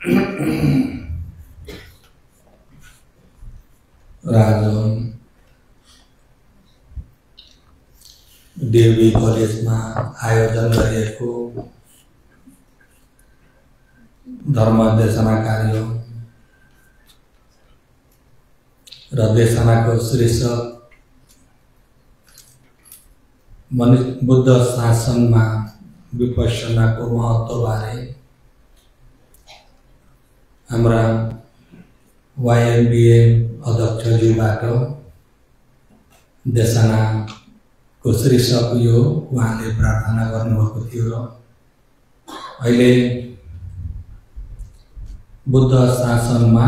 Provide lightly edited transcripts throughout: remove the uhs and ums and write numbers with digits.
आज डीएवी कलेजमा आयोजन गरिएको धर्मदेशना कार्य र देशनाको शीर्षक बुद्ध शासनमा विपश्यनाको महत्त्वबारे हाम्रा YNBA अध्यक्षज्यूबाट देशनाको शीर्षक यो उहाँले प्रार्थना गर्नुभएको थियो र अहिले बुद्ध शासनमा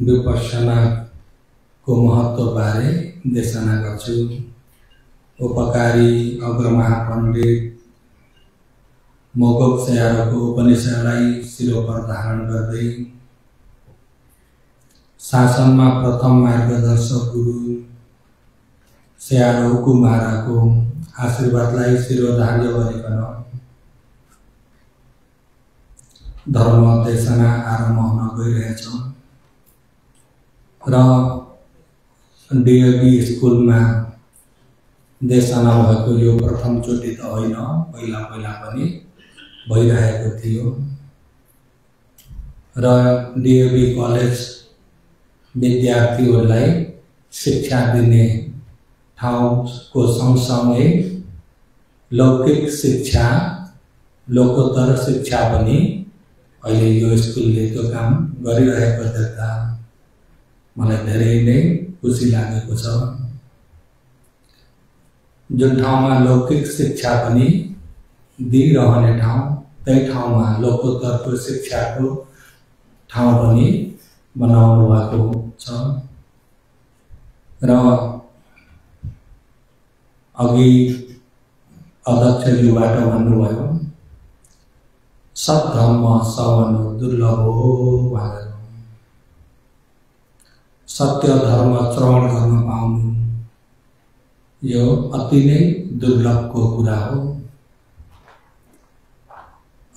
विपश्यनाको महत्त्वबारे देशना गर्छु। उपकारी अग्रमहापण्डित मोगोक सेयारको उपनिषदलाई शिरोपर धारण गर्दै शासनमा प्रथम मार्गदर्शक गुरु सेयारो कुमाराको आशीर्वादलाई शिरोधार्य गरिकन धर्म देशना आरम्भ हुन गइरहेछ र डीएवी स्कुलमा देशना भएको यो प्रथमचोटि त होइन, पहिला पनि भइरहेको थियो र डीएवी कलेज विद्यार्थीहरूलाई शिक्षा दिने ठाउँको सँगसँगै लौकिक शिक्षा, लोकोत्तर शिक्षा पनि अहिले यो स्कुलले त्यो काम गरिरहेको देख्दा मलाई धेरै नै खुसी लागेको छ। जुन ठाउँमा लौकिक शिक्षा पनि दिइरहने ठाउँ, त्यही ठाउँमा लोकोत्तरको शिक्षाको ठाउँ पनि बनाउनु भएको छ र अघि अध्यक्षज्यूबाट भन्नुभयो सद्धर्म सवनु दुर्लभ हो भनेर। सत्य धर्म श्रवण गर्न पाउनु यो अति नै दुर्लभको कुरा हो।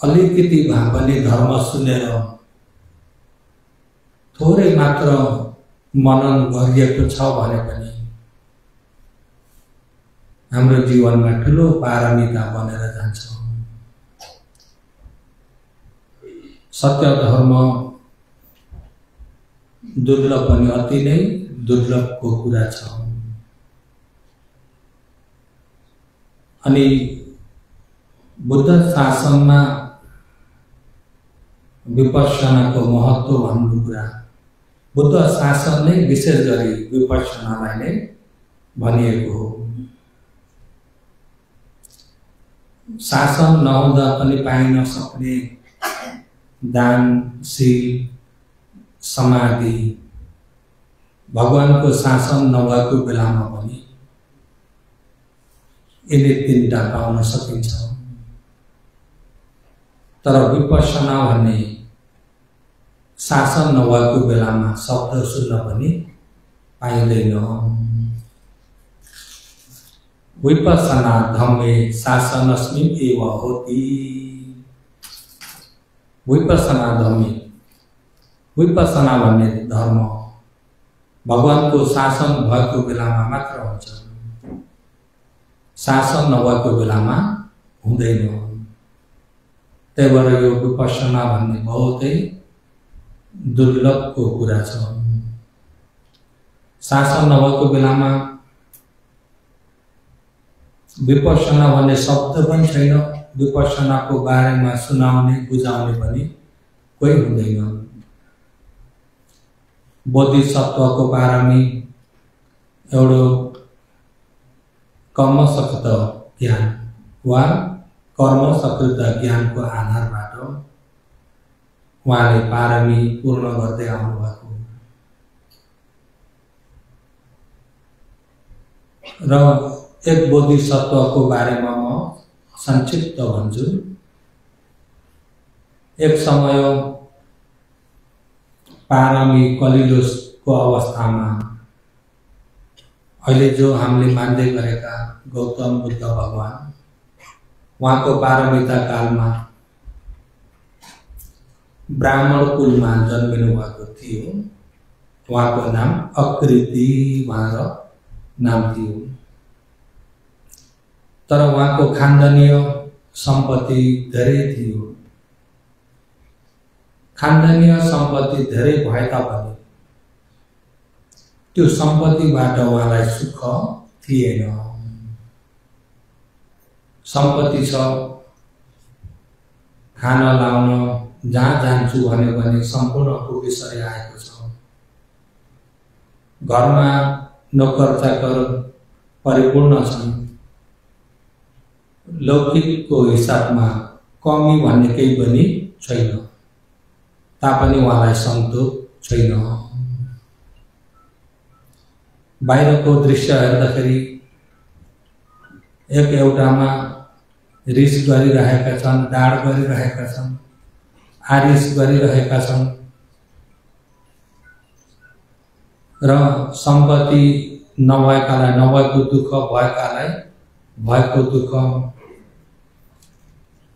अलिकति भए पनि धर्म सुनेर थोरै मात्र मनन गरिएको छ भने पनि हाम्रो जीवनमा ठुलो पारमिता बनेर जान्छ। सत्य धर्म दुर्लभ पनि अति नै दुर्लभको कुरा छ। अनि बुद्ध शासनमा विपश्यनाको महत्त्व भन्नु कुरा, बुद्ध शासनले विशेष गरी विपश्यनालाई नै भनिएको हो। शासन नहुँदा पनि पाइन सक्ने दान, शील, समाधि भगवानको शासन नभएको बेलामा पनि यिनी तीनटा पाउन सकिन्छ। तर विपश्यना भन्ने शासन नभएको बेलामा शब्द सुन्न पनि पाइँदैन। विपश्यना धम्मे शासनस्मिन् एव होति। विपश्यना धम्मे, विपश्यना भन्ने धर्म भगवानको शासन भएको बेलामा मात्र हुन्छ, शासन नभएको बेलामा हुँदैन। त्यही भएर यो विपश्यना भन्ने बहुतै दुर्लभको कुरा छ। शासन नभएको बेलामा विपश्यना भन्ने शब्द पनि छैन, विपश्यनाको बारेमा सुनाउने बुझाउने पनि कोही हुँदैन। बोधिसत्वको पारमी एउटो कर्मसकृत ज्ञान वा कर्मसकृत ज्ञानको आधारबाट उहाँले पारमी पूर्ण गर्दै आउनुभएको र एक बोधिसत्वको बारेमा म संक्षिप्त भन्छु। एक समय पारमी कलिलोको अवस्थामा अहिले जो हामीले मान्दै गरेका गौतम बुद्ध भगवान उहाँको पारमिता कालमा ब्राह्मण कुलमा जन्मिनु भएको थियो। उहाँको नाम अकृति भनेर नाम थियो। तर उहाँको खानदानीय सम्पत्ति धेरै थियो। खानदानीय सम्पत्ति धेरै भए तापनि त्यो सम्पत्तिबाट उहाँलाई सुख थिएन। सम्पत्ति छ, खान लाउन जहाँ जान्छु भन्यो भने सम्पूर्ण पुगेसरी आएको छ। घरमा नोकर चाकर परिपूर्ण छन्। लौकिकको हिसाबमा कमी भन्ने केही पनि छैन, तापनि उहाँलाई सन्तोष छैन। बाहिरको दृश्य हेर्दाखेरि एउटामा रिस गरिरहेका छन्, डाड गरिरहेका छन्, आरिस गरिरहेका छन् र सम्पत्ति नभएकालाई नभएको दुःख, भएकालाई भएको दुःख,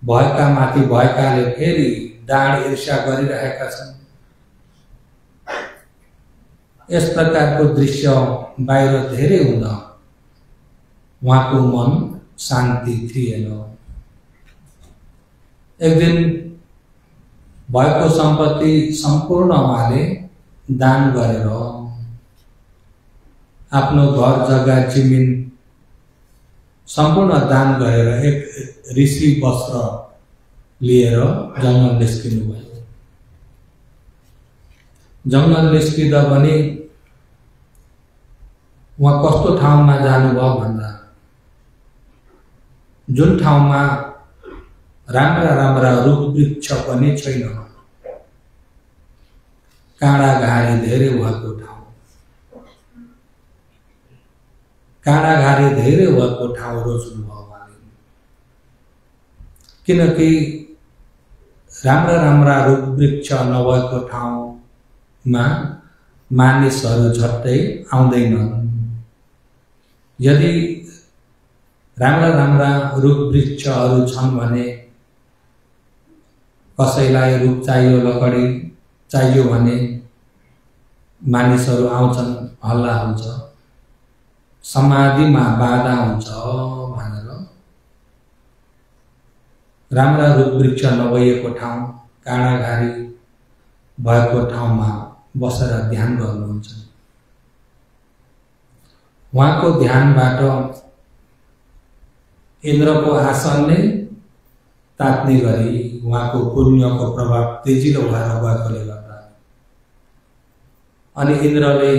भएका माथि भएकाले फेरि डाड ईर्ष्या गरिरहेका छन्। यस प्रकारको दृश्य बाहिर धेरै हुँदा उहाँको मन शान्ति थिएन। एक दिन भएको सम्पत्ति सम्पूर्ण उहाँले दान गरेर आफ्नो घर जग्गा जमिन सम्पूर्ण दान गरेर एक ऋषि वस्त्र लिएर जङ्गल निस्किनु भयो। जङ्गल निस्किँदा पनि उहाँ कस्तो ठाउँमा जानुभयो भन्दा जुन ठाउँमा राम्रा राम्रा रुख वृक्ष पनि छैन, काँडाघारी धेरै भएको ठाउँ, काँडाघारी धेरै भएको ठाउँ रोज्नुभयो उहाँले। किनकि राम्रा राम्रा रुख वृक्ष नभएको ठाउँमा मानिसहरू झट्टै आउँदैनन्। यदि राम्रा राम्रा रुख वृक्षहरू छन् भने कसैलाई रुख चाहियो, लकडी चाहियो भने मानिसहरू आउँछन्, हल्ला हुन्छ, समाधिमा बाधा हुन्छ भनेर राम्रा रुख वृक्ष नभएको ठाउँ, काँडाघारी भएको ठाउँमा बसेर ध्यान गर्नुहुन्छ। उहाँको ध्यानबाट इन्द्रको आसनले तात्ने गरी उहाँको पुण्यको प्रभाव तेजिलो भएर गएकोले गर्दा अनि इन्द्रले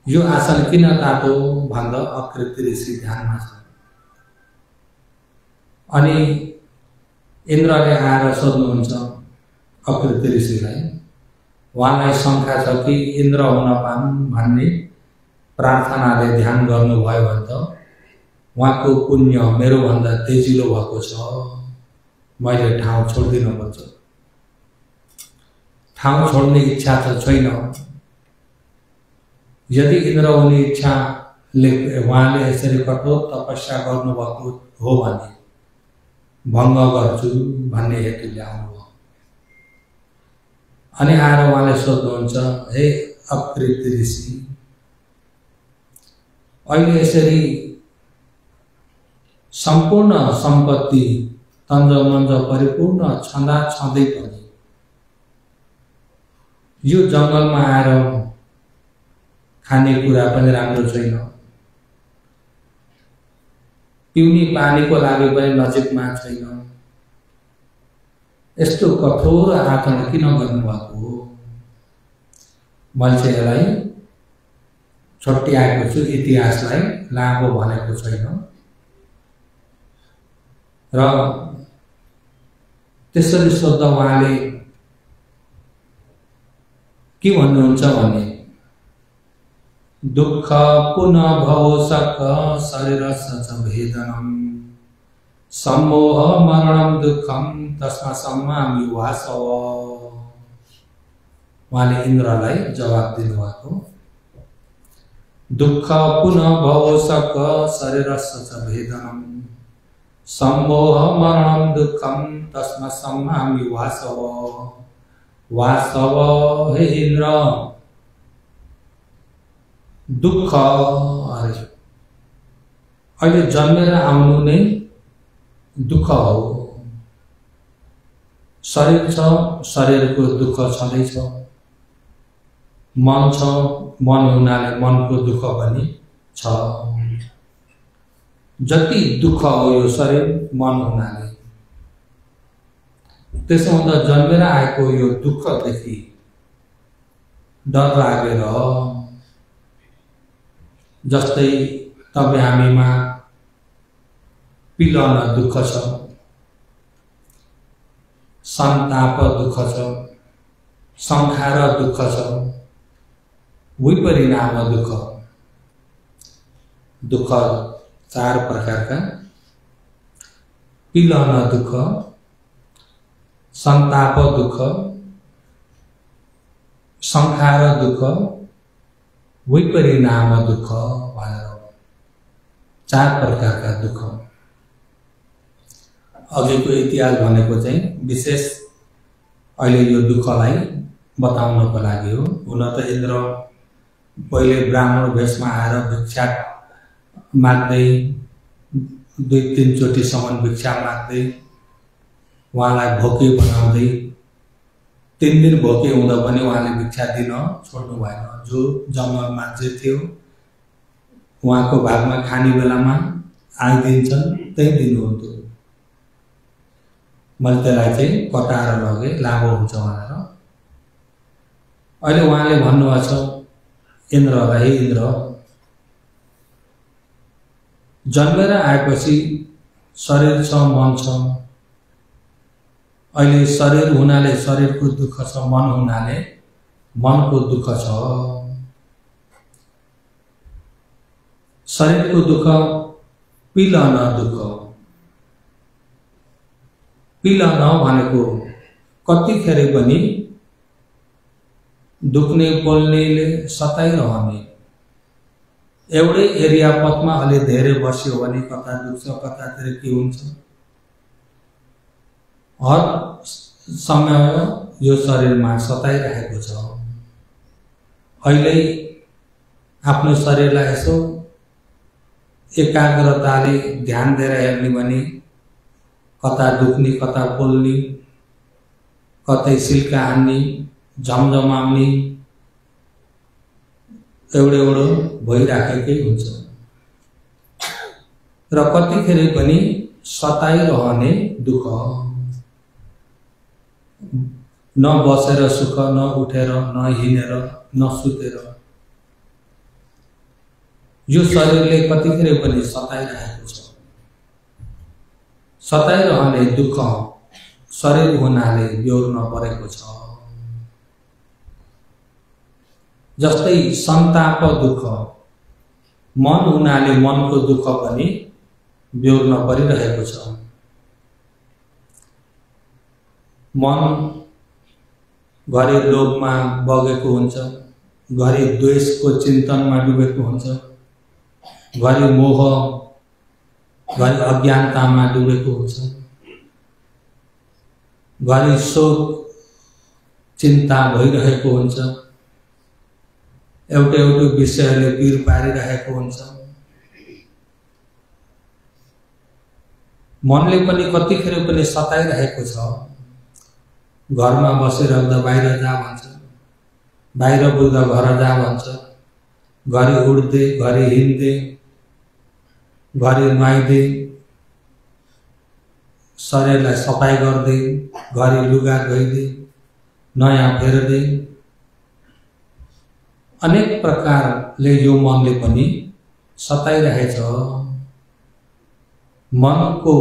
यो आसन किन तातो भन्दा अकृति ऋषि ध्यानमा छ। अनि इन्द्रले आएर सोध्नुहुन्छ अकृति ऋषिलाई, उहाँलाई शङ्का छ कि इन्द्र हुन पाऊँ भन्ने प्रार्थनाले ध्यान गर्नुभयो भने त उहाँको पुण्य मेरोभन्दा तेजिलो भएको छ, मैले ठाउँ छोडिदिनुपर्छ। ठाउँ छोड्ने इच्छा त छैन। यदि इन्द्र हुने इच्छाले उहाँले यसरी कठोर तपस्या गर्नुभएको हो भने भङ्ग गर्छु भन्ने हेतुले आउनुभयो। अनि आएर उहाँले सोध्नुहुन्छ, हे अकृति ऋषि, अहिले यसरी सम्पूर्ण सम्पत्ति तन्जमन्ज परिपूर्ण छँदा छँदै पनि यो जङ्गलमा आएर खानेकुरा पनि राम्रो छैन, पिउने पानीको लागि पनि नजिकमा छैन, यस्तो कठोर आचरण किन गर्नुभएको हो? मैले चाहिँ यसलाई छुट्याएको छु, इतिहासलाई लामो भनेको छैन। र त्यसरी सोध्दा उहाँले के भन्नुहुन्छ भने, दुःख पुनः भवसक शरीरस्य च भेदनम सम्मोह मरणम दुःखम तस्मा सम्मामि वासव। उहाँले इन्द्रलाई जवाब दिनुभएको, दुःख पुनः भवसक शरीरस्य च भेदनम, सम्मोह मरणं दुःखं तस्मात् सम्मामि वासव। वासव हे इन्द्र दुःख अरे अहिले जन्मेर आउनु नै दुःख हो। शरीर छ, शरीरको दुःख छँदैछ। मन छ, मन हुनाले मनको दुःख पनि छ। जति दुःख हो यो शरीर मन हुनाले। त्यसो हुँदा जन्मेर आएको यो दुःखदेखि डर लागेर जस्तै तपाईँ हामीमा पिलन दुःख छ, सन्ताप दुःख छ, संखार दुःख छ, विपरिणाम दुःख। दुःख चार प्रकारका, पिलन दुःख, संताप दुःख, संखार दुःख, विपरिणाम दुःख भनेर चार प्रकारका दुःख। अघिको इतिहास भनेको चाहिँ विशेष अहिले यो दुःखलाई बताउनको लागि हो। हुन त इन्द्र पहिले ब्राह्मण भेषमा आएर भिक्षा माग्दै 2-3 चोटिसम्म भिक्षा माग्दै उहाँलाई भोके बनाउँदै 3 दिन भोके हुँदा पनि उहाँले भिक्षा दिन छोड्नु भएन। जो जम्मा मान्छे थियो उहाँको भागमा खाने बेलामा आइदिन्छन् त्यही दिनुहुन्थ्यो। मैले त्यसलाई चाहिँ कटाएर लगे लामो हुन्छ भनेर। अहिले उहाँले भन्नुभएको छ इन्द्रलाई, हे इन्द्र जन्मेर आएपछि शरीर छ, मन छ। अहिले शरीर हुनाले शरीरको दुःख छ, मन हुनाले मनको दुःख छ। शरीरको दुःख पिलन दुःख। पिलन भनेको कतिखेर पनि दुख्ने पोल्नेले सताइरहने। एउटै एरिया पथमा अलि धेरै बस्यो भने कता दुख्छ, कतातिर के हुन्छ। हर समय यो शरीरमा सताइरहेको छ। अहिले आफ्नो शरीरलाई यसो एकाग्रताले ध्यान दिएर हेर्ने भने कता दुख्ने, कता पोल्ने, कतै सिल्का हान्ने, झमझमाउने एउटो भइराखेकै हुन्छ। र कतिखेर पनि सताइरहने दुःख। न बसेर सुख, न उठेर, न हिँडेर, न सुतेर। यो शरीरले कतिखेर पनि सताइरहेको छ। सताइरहने दुःख शरीर हुनाले बेहोर्न परेको छ। जस्तै सन्ताप दुःख, मन हुनाले मनको दुःख पनि बेहोर्न परिरहेको छ। मन घरि लोभमा बगेको हुन्छ, घरि द्वेषको चिन्तनमा डुबेको हुन्छ, घरि मोह, घरि अज्ञानतामा डुबेको हुन्छ, घरि शोक चिन्ता भइरहेको हुन्छ। एउटा विषयले पीर पारिरहेको हुन्छ। मनले पनि कतिखेर पनि सताइरहेको छ। घरमा बसिरहँदा बाहिर जा भन्छ, बाहिर पुग्दा घर जा भन्छ, घरि उड्दै, घरि हिँड्दै, घरि नुहाइदै, शरीरलाई सफाई गर्दै, घरि लुगा धोइदै, नयाँ फेर्दै, अनेक प्रकारले यो मनले पनि सताइरहेछ। मनको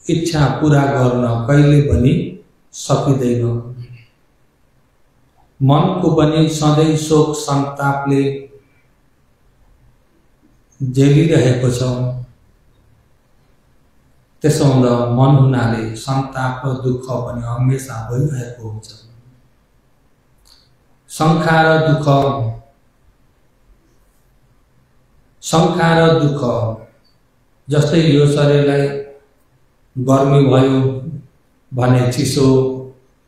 इच्छा पूरा गर्न कहिले पनि सकिँदैन। मनको पनि सधैँ शोक सन्तापले झेलिरहेको छ। त्यसो हुँदा मन हुनाले सन्ताप र दुःख पनि हमेसा भइरहेको हुन्छ। संखार दुःख, संखार दुःख जस्तै यो शरीरलाई गर्मी भयो भने चिसो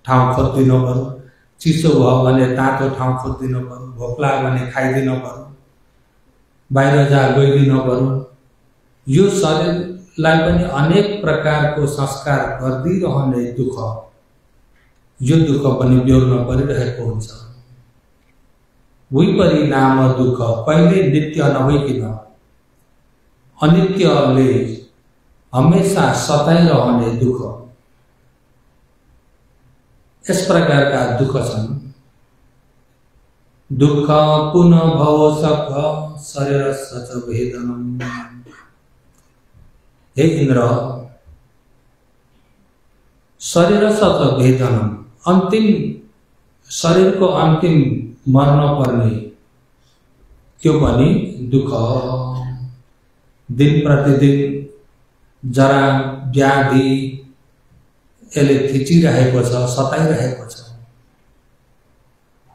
ठाउँ खोजिदिनु पर्यो, चिसो भयो भने तातो ठाउँ खोजिदिनु पर्यो, भोक लाग्यो भने खाइदिनु पर्यो, बाहिर जा गइदिनु पर्यो। यो शरीरलाई पनि अनेक प्रकारको संस्कार गरिदिरहने दुःख, यो दुःख पनि बेहोर्न परिरहेको हुन्छ। उही परिणाम दुःख कहिले नित्य नभइकन अनित्यले हमेशा सताइरहने दुःख, यस प्रकारका दुःख छन्। दुःख पुनः भव सख शरीरस्य च वेदनम्। हे इन्द्र, शरीरस्य च वेदनम्, अन्तिम शरीरको अन्तिम मर्न पर्ने त्यो पनि दुःख। दिन प्रतिदिन जरा व्याधि यसले थिचिरहेको छ, सताइरहेको छ।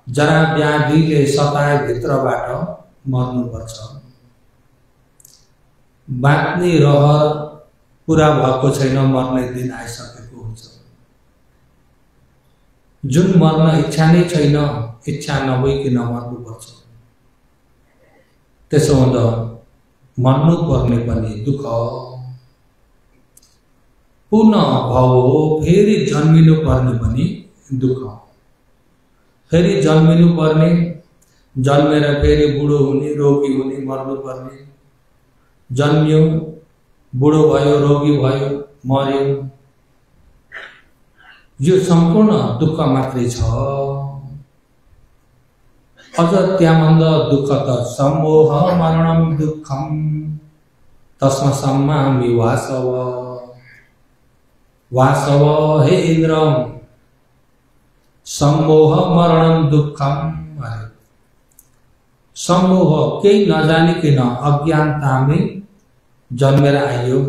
जरा व्याधिले सताए भित्रबाट मर्नुपर्छ। बाँच्ने रहर पुरा भएको छैन, मर्ने दिन आइसकेको हुन्छ। जुन मर्न इच्छा नै छैन, इच्छा नभइकन मर्नुपर्छ। त्यसो हुँदा मर्नु पर्ने पनि दुःख। पुनः भव, फेरि जन्मिनु पर्ने पनि दुःख। फेरि जन्मिनु पर्ने, जन्मेर फेरि बुढो हुने, रोगी हुने, मर्नु पर्ने। जन्मियो, बुढो भयो, रोगी भयो, मर्यो। यो सम्पूर्ण दुःख मात्रै छ। अझ त्यहाँभन्दा दुःख त सम्मोह मरणं दुःखम तस्म सम्मामि वासव। वासव, हे इन्द्र, सम्मोह मरणं दुःखम। सम्मोह केही नजानिकन अज्ञानतामै जन्मेर आइयो,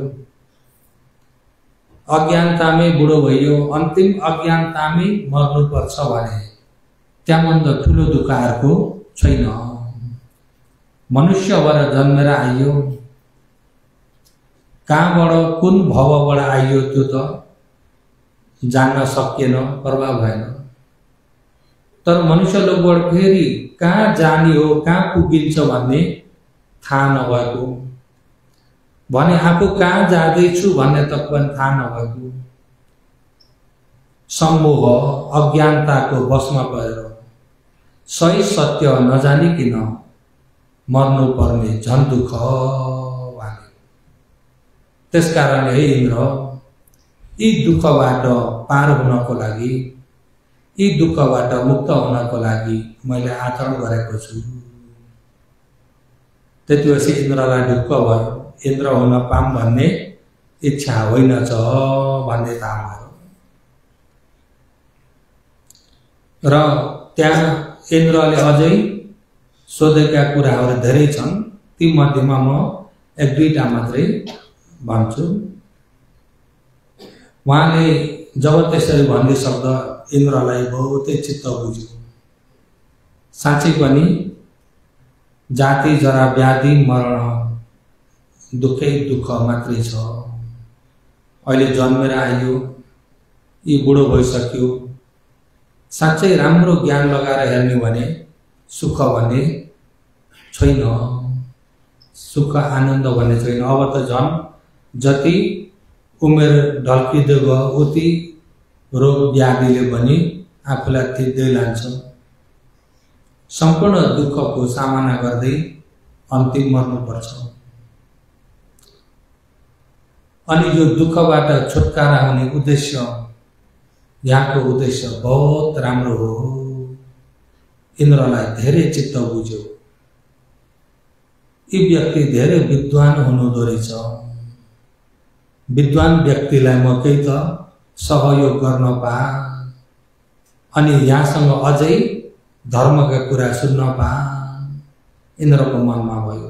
अज्ञानतामै बुढो भइयो, अन्तिम अज्ञानतामै मर्नुपर्छ भने त्यहाँभन्दा ठुलो दुःख अर्को छैन। मनुष्य भएर जन्मेर आइयो, कहाँबाट कुन भवबाट आइयो त्यो त जान्न सकिएन, प्रभाव भएन। तर मनुष्य लोकबाट फेरि कहाँ जाने हो, कहाँ पुगिन्छ भन्ने थाहा नभएको, भने आफू कहाँ जाँदैछु भन्ने तक पनि थाहा नभएको, सम्मोह अज्ञानताको वशमा परेर सही सत्य नजानिकन मर्नु पर्ने झन् दुःख वाले। त्यसकारण हे इन्द्र, यी दुःखबाट पार हुनको लागि, यी दुःखबाट मुक्त हुनको लागि मैले आचरण गरेको छु। त्यतिपछि इन्द्रलाई ढुक्क भयो। इन्द्र हुन पाऊँ भन्ने इच्छा होइन छ भन्ने थाहा भयो। र त्यहाँ इन्द्रले अझै सोधेका कुराहरू धेरै छन्। ती मध्येमा म एक दुईटा मात्रै भन्छु। उहाँले जब त्यसरी भनिसक्दा इन्द्रलाई बहुतै चित्त बुझ्यो। साँच्चै पनि जाति जरा व्याधि मरण दुःखै दुःख मात्रै छ। अहिले जन्मेर आइयो, यी बुढो भइसक्यो। साँच्चै राम्रो ज्ञान लगाएर हेर्ने भने सुख भन्ने छैन, सुख आनन्द भन्ने छैन। अब त झन् जति उमेर ढल्किँदै गयो उति रोग व्याधिले पनि आफूलाई थिच्दै लान्छ। सम्पूर्ण दुःखको सामना गर्दै अन्तिम मर्नुपर्छ। अनि यो दुःखबाट छुटकारा हुने उद्देश्य, यहाँको उद्देश्य बहुत राम्रो हो। इन्द्रलाई धेरै चित्त बुझ्यो। यी व्यक्ति धेरै विद्वान हुनुहुँदो रहेछ। विद्वान व्यक्तिलाई म केही त सहयोग गर्न पाए, अनि यहाँसँग अझै धर्मका कुरा सुन्न पाए, इन्द्रको मनमा भयो।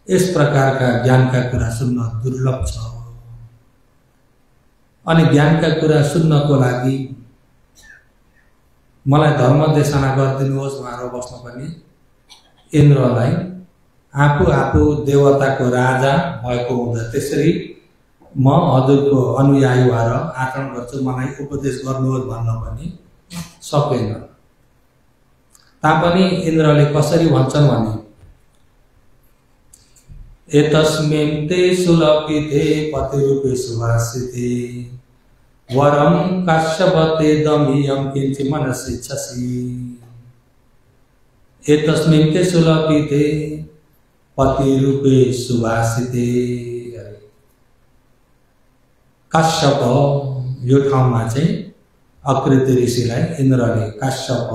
यस प्रकारका ज्ञानका कुरा सुन्न दुर्लभ छ। अनि ज्ञानका कुरा सुन्नको लागि मलाई धर्म देशना गरिदिनुहोस् भनेर बस्न पनि इन्द्रलाई आफू देवताको राजा भएको हुँदा, त्यसरी म हजुरको अनुयायी भएर आचरण गर्छु, मलाई उपदेश गर्नुहोस् भन्न पनि सकेन। तापनि इन्द्रले कसरी भन्छन् भने एतस्मिन् ते सुलपिते पतिरूपे सुभाषिते वरं काश्यपते दमीयं किंचित् मनसिच्छसि। एतस्मिन् ते सुलपिते पतिरूपे सुभाषिते। काश्यप यो ठाउँमा चाहिँ अकृति ऋषिलाई इन्द्रले काश्यप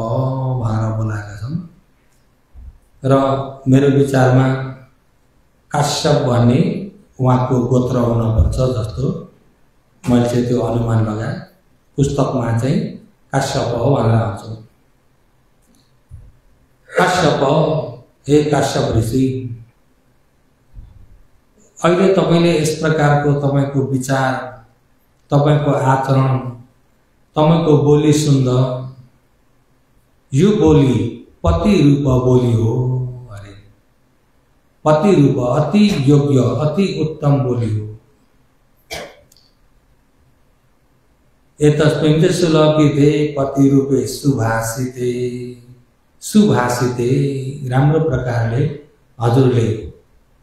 भनेर बोलाएका छन् र मेरो विचारमा काश्यप भन्ने उहाँको गोत्र हुनुपर्छ जस्तो मैले चाहिँ त्यो अनुमान लगाएँ। पुस्तकमा चाहिँ काश्यप भनेर आउँछ। काश्यप, हे काश्यप ऋषि, अहिले तपाईले यस प्रकारको तपाईको विचार, तपाईको आचरण, तपाईको बोली सुन्दा यो बोली पति रूप बोली हो अरे। पति रूप अति योग्य, अति उत्तम बोली हो। एतस्मिन् ते सुलपिते पति रूपे सुभाषिते। सुभाषिते राम्रो प्रकारले हजुरले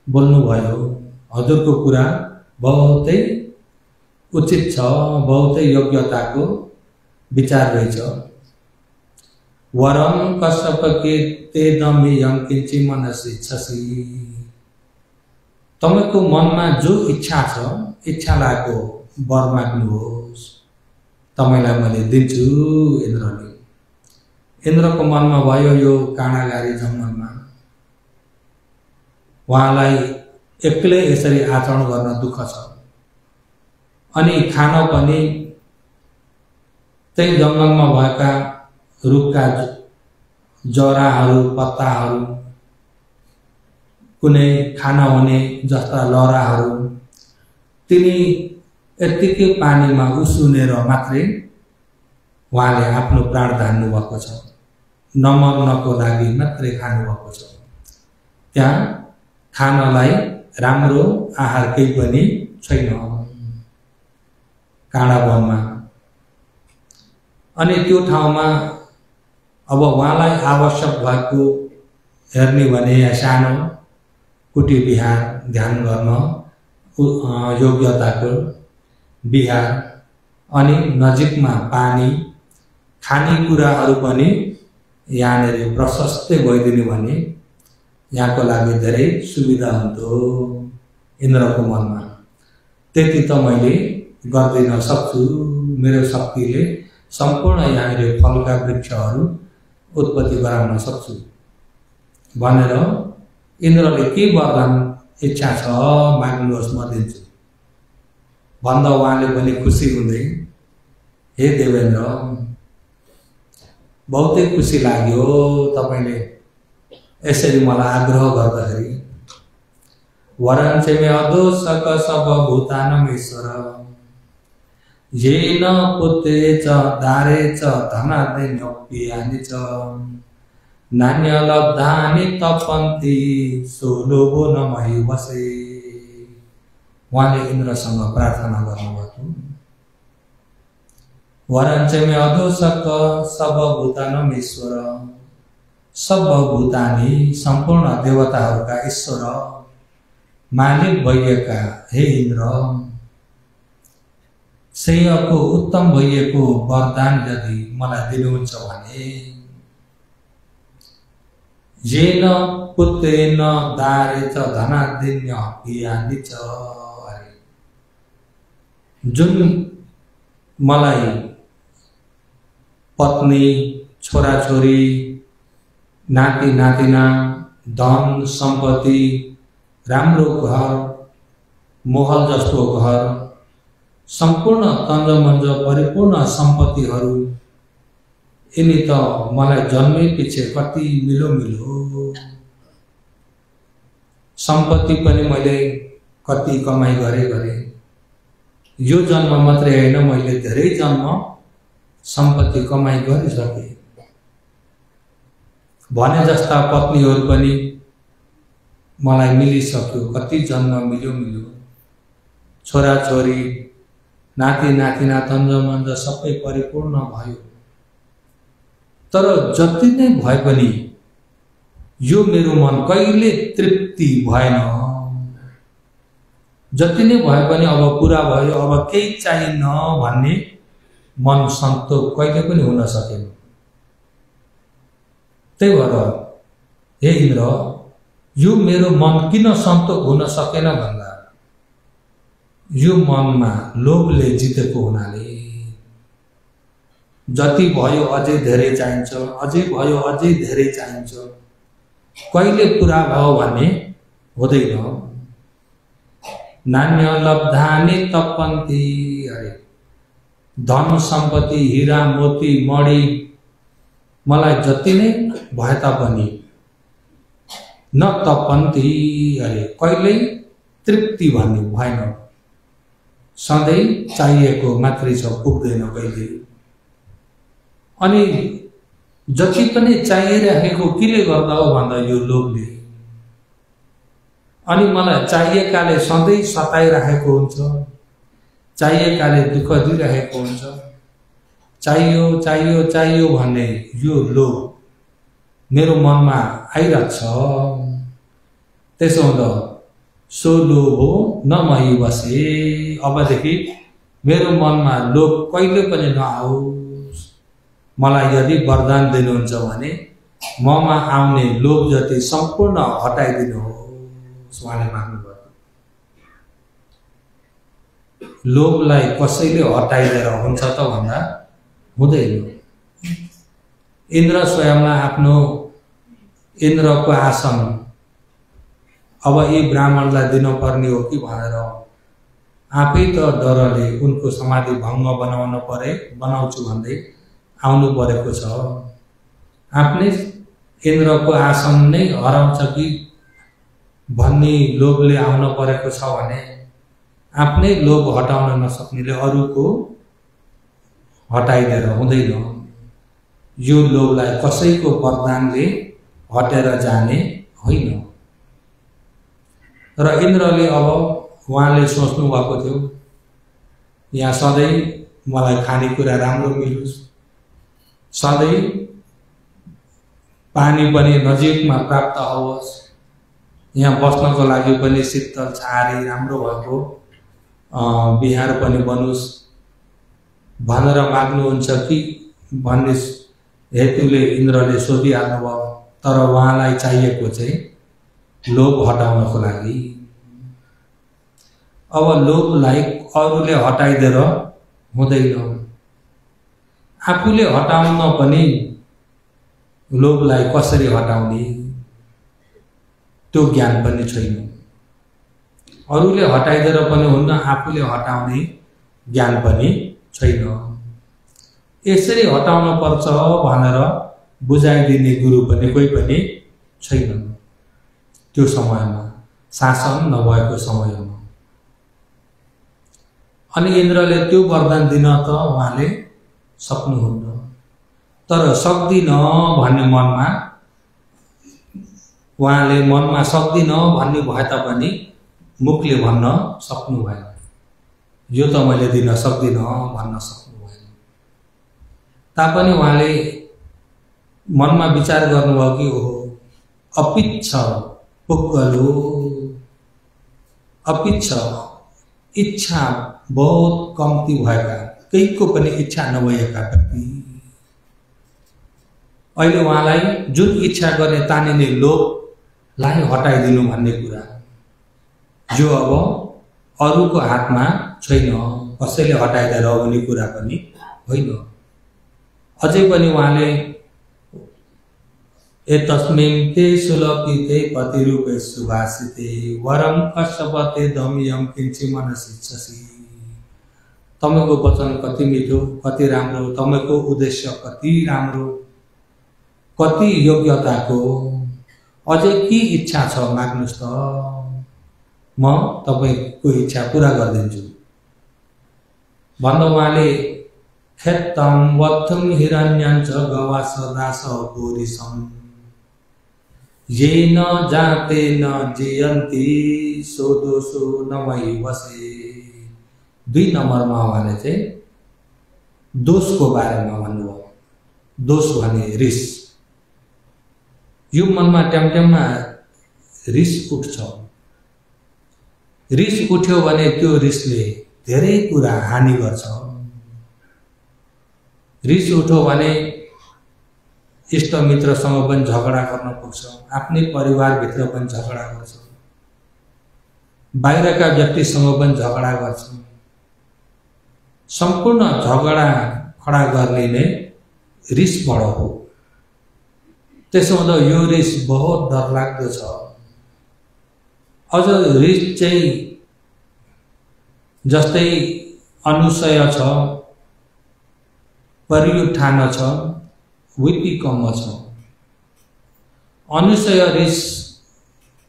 बोल्नुभयो। हजुरको कुरा बहुतै उचित छ, बहुतै योग्यताको विचार रहेछ। वरं कश्यपके ते दमीयं किंचित् मनसिच्छसि। तपाईको मनमा जो इच्छा छ, इच्छा लागेको वर माग्नुहोस्, तपाईलाई मैले दिन्छु। इन्द्रले, इन्द्रको मनमा भयो यो काँडागारी जङ्गलमा उहाँलाई एक्लै यसरी आचरण गर्न दुःख छ, अनि खान पनि त्यही जङ्गलमा भएका रुखका जराहरू, पत्ताहरू, कुनै खाना हुने जस्ता लहराहरू, तिनी यत्तिकै पानीमा उसिनेर मात्रै उहाँले आफ्नो प्राण धान्नु भएको छ। नमर्नको लागि मात्रै खानु भएको छ। त्यहाँ खानलाई राम्रो आहार केही पनि छैन काँडा वनमा। अनि त्यो ठाउँमा अब उहाँलाई आवश्यक भएको हेर्ने भने सानो कुटी विहार, ध्यान गर्न योग्यताको विहार, अनि नजिकमा पानी, खानेकुराहरू पनि यहाँनिर प्रशस्तै भइदिनु भने यहाँको लागि धेरै सुविधा हुन्थ्यो इन्द्रको मनमा। त्यति त मैले गर्दिन सक्छु, मेरो शक्तिले सम्पूर्ण यहाँनिर फलका वृक्षहरू उत्पत्ति गराउन सक्छु भनेर इन्द्रले के वरदान इच्छा छ माग्नुहोस् म दिन्छु भन्दा उहाँले पनि खुसी हुँदै, हे देवेन्द्र, बहुतै खुसी लाग्यो तपाईले यसरी मलाई आग्रह गर्दाखेरि। वरञ्च मे अदोषक सब भूतानमेश्वर येन पुत्रे च दारे च धनादेन्योप्यानि च नान्यलब्धानि तपन्ति सोलोभो न मही वसे। उहाँले इन्द्रसँग प्रार्थना गर्नुभएको। वरञ्च मे अदोषक सब भूतानमेश्वर, सब भूतानी सम्पूर्ण देवताहरूका ईश्वर मालिक भइएका हे इन्द्र, श्रेयको उत्तम भइएको वरदान यदि मलाई दिनुहुन्छ भने येन पुत्रेण दारे च धनादेन्योप्यानि च, जुन मलाई पत्नी, छोराछोरी, नाति नातिना, धन सम्पत्ति, राम्रो घर, महल जस्तो घर, सम्पूर्ण तन्जमन्ज परिपूर्ण सम्पत्तिहरू, यिनी त मलाई जन्मै पछि कति मिलो मिलो। सम्पत्ति पनि मैले कति कमाई गरे। यो जन्म मात्रै हैन, मैले धेरै जन्म सम्पत्ति कमाई गरिसके। भने जस्ता पत्नीहरू पनि मलाई मिलिसक्यो, कति जन्म मिल्यो। छोराछोरी नाति नातिना तन्जमन्ज सबै परिपूर्ण भयो। तर जति नै भए पनि यो मेरो मन कहिले तृप्ति भएन। जति नै भए पनि अब पूरा भयो, अब केही चाहिन्न भन्ने मन सन्तोष कहिले पनि हुन सकेन। त्यही भएर हे इन्द्र, यो मेरो मन किन सन्तोष हुन सकेन भन्दा यो मनमा लोभले जितेको हुनाले जति भयो अझै धेरै चाहिन्छ, अझै भयो अझै धेरै चाहिन्छ, कहिले पुरा भयो भन्ने हुँदैन। नान्य लब्धानि तपन्ति, अरे धन सम्पत्ति हीरा मोती मणि मलाई जति नै भए तापनि न तपन्ति, अरे कहिल्यै तृप्ति भन्ने भएन। सधैँ चाहिएको मात्रै छ, पुग्दैन कहिले। अनि जति पनि चाहिरहेको किले गर्दा हो भन्दा यो लोभले। अनि मलाई चाहिएकाले सधैँ सताइरहेको हुन्छ, चाहिएकाले दुःख दिइरहेको हुन्छ। चाहियो चाहियो चाहियो भन्ने यो लोभ मेरो मनमा आइरहेछ। त्यसो हुँदा सो लोभो न मही बसे, अबदेखि मेरो मनमा लोभ कहिले पनि नआओस्। मलाई यदि वरदान दिनुहुन्छ भने ममा आउने लोभ जति सम्पूर्ण हटाइदिनुहोस् उहाँले माग्नुभयो। लोभलाई कसैले हटाइदिएर हुन्छ त भन्दा हुँदैन। इन्द्र स्वयंलाई आफ्नो इन्द्रको आसन अब यी ब्राह्मणलाई दिनुपर्ने हो कि भनेर आफै त डरले उनको समाधि भङ्ग बनाउँछु भन्दै आउनु परेको छ। आफ्नै इन्द्रको आसन नै हराउँछ कि भन्ने लोभले आउन परेको छ भने आफ्नै लोभ हटाउन नसक्नेले अरूको हटाइदिएर हुँदैन। यो लोभलाई कसैको वरदानले हटेर जाने होइन। र इन्द्रले अब उहाँले सोच्नु भएको थियो, यहाँ सधैँ मलाई खानेकुरा राम्रो मिलोस्, सधैँ पानी पनि नजिकमा प्राप्त होस्, यहाँ बस्नको लागि पनि शीतल छारी राम्रो भएको बिहार पनि बनोस् भनेर माग्नुहुन्छ कि भन्ने हेतुले इन्द्रले सोधिहाल्नुभयो। तर उहाँलाई चाहिएको चाहिँ लोभ हटाउनको लागि। अब लोभलाई अरूले हटाइदिएर हुँदैन। आफूले हटाउन पनि लोभलाई कसरी हटाउने त्यो ज्ञान पनि छैन। अरूले हटाइदिएर पनि हुन्न, आफूले हटाउने ज्ञान पनि छैन। यसरी हटाउन पर्छ भनेर बुझाइदिने गुरु पनि कोही पनि छैन त्यो समयमा, शासन नभएको समयमा। अनि इन्द्रले त्यो वरदान दिन त उहाँले सक्नुहुन्न, तर सक्दिन भन्ने मनमा उहाँले मनमा सक्दिन भन्ने भए तापनि मुखले भन्न सक्नु भएन। यो त मैले दिन सक्दिन भन्न सक्नु भएन। तापनि उहाँले मनमा विचार गर्नुभयो कि ओहो अपिच्छ पुग्गलो, अपिच्छ इच्छा बहुत कम्ती भएका, केहीको पनि इच्छा नभएका व्यक्ति अहिले उहाँलाई जुन इच्छा गर्ने तानिने लोभलाई हटाइदिनु भन्ने कुरा जो अब अरूको हातमा छैन, कसैले हटाइदिएर हुने कुरा पनि होइन। अझै पनि उहाँले एतस्मिन् ते सुलपिते पतिरूपे सुभाषिते वरम कश्यपते दमियम किंचि मनसिच्छसि। तपाईको वचन कति मिठो, कति राम्रो, तपाईको उद्देश्य कति राम्रो, कति योग्यताको, अझै के इच्छा छ माग्नुस् त, म तपाईको इच्छा पूरा गरिदिन्छु भन्दा उहाँले खेत्तम वत्थम हिरण्यञ्च गवास दास पुरिसम ये न जाते न जियन्ति सो दोषो न मयि वसे। 2 नम्बरमा उहाँले चाहिँ दोषको बारेमा भन्नुभयो। दोष भने रिस। यो मनमा ट्यामट्याममा रिस उठ्छ। रिस उठ्यो भने त्यो रिसले धेरै कुरा हानि गर्छ। रिस उठ्यो भने इष्ट मित्रसँग पनि झगडा गर्न पुग्छ, आफ्नै परिवारभित्र पनि झगडा गर्छ, बाहिरका व्यक्तिसँग पनि झगडा गर्छ। सम्पूर्ण झगडा खडा गर्ने नै रिसबाट हो। त्यसो हुँदा यो रिस बहुत डरलाग्दो छ। अझ रिस चाहिँ जस्तै अनुशय छ, परियुत्थान छ, वितिकम्म छ। अनुशय रिस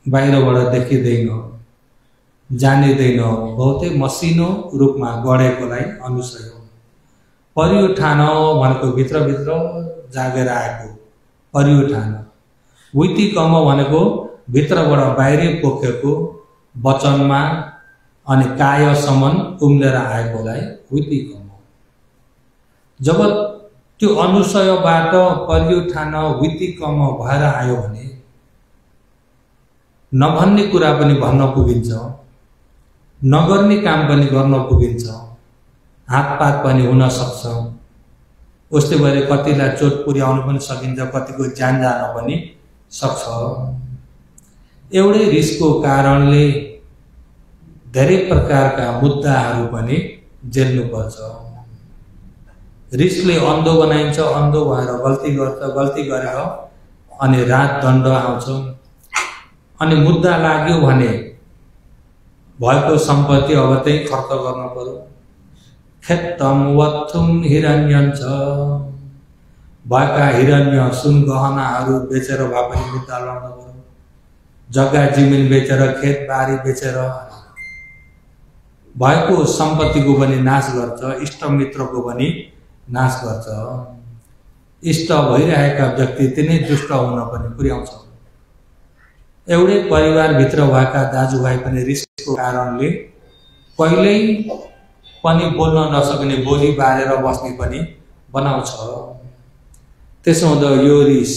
बाहिरबाट देखिँदैन, जानिँदैन, बहुतै मसिनो रूपमा गढेकोलाई अनुशय हो। परियुत्थान भनेको भित्रभित्र जागेर आएको परियुत्थान। वितिकम्म भनेको भित्रबाट बाहिरै पोखेको वचनमा अनि कायसम्म उम्लेर आएकोलाई वितिकम्म। जब त्यो अनुशयबाट परियुत्थान वितिकम्म भएर आयो भने नभन्ने कुरा पनि भन्न पुगिन्छ, नगर्ने काम पनि गर्न पुगिन्छ, हातपात पनि हुन सक्छ। उस्तै गरी कतिलाई चोट पुर्याउन पनि सकिन्छ, कतिको ज्यान जान पनि सक्छ। एउटै रिसको कारणले धेरै प्रकारका मुद्दाहरू पनि झेल्नुपर्छ। रिसले अन्धो बनाइन्छ, अन्धो भएर गल्ती गर्छ, गल्ती गरेर अनि रात दण्ड आउँछ। अनि मुद्दा लाग्यो भने भएको सम्पत्ति अब त्यही खर्च गर्नु पर्यो। खेतम वत्थुम हिरण्यञ्च, भएका हिरण्य सुन गहनाहरू बेचेर भए पनि मुद्दा लड्नु पर्यो। जग्गा जमिन बेचेर, खेतबारी बेचेर भएको सम्पत्तिको पनि नाश गर्छ, इष्ट मित्रको पनि नाश गर्छ। इष्ट भइरहेका व्यक्ति तिनै दुष्ट हुन पनि पुर्याउँछ। एउटै परिवारभित्र भएका दाजुभाइ पनि रिसको कारणले कहिल्यै पनि बोल्न नसक्ने, बोली बारेर बस्ने पनि बनाउँछ। त्यसो हुँदा यो रिस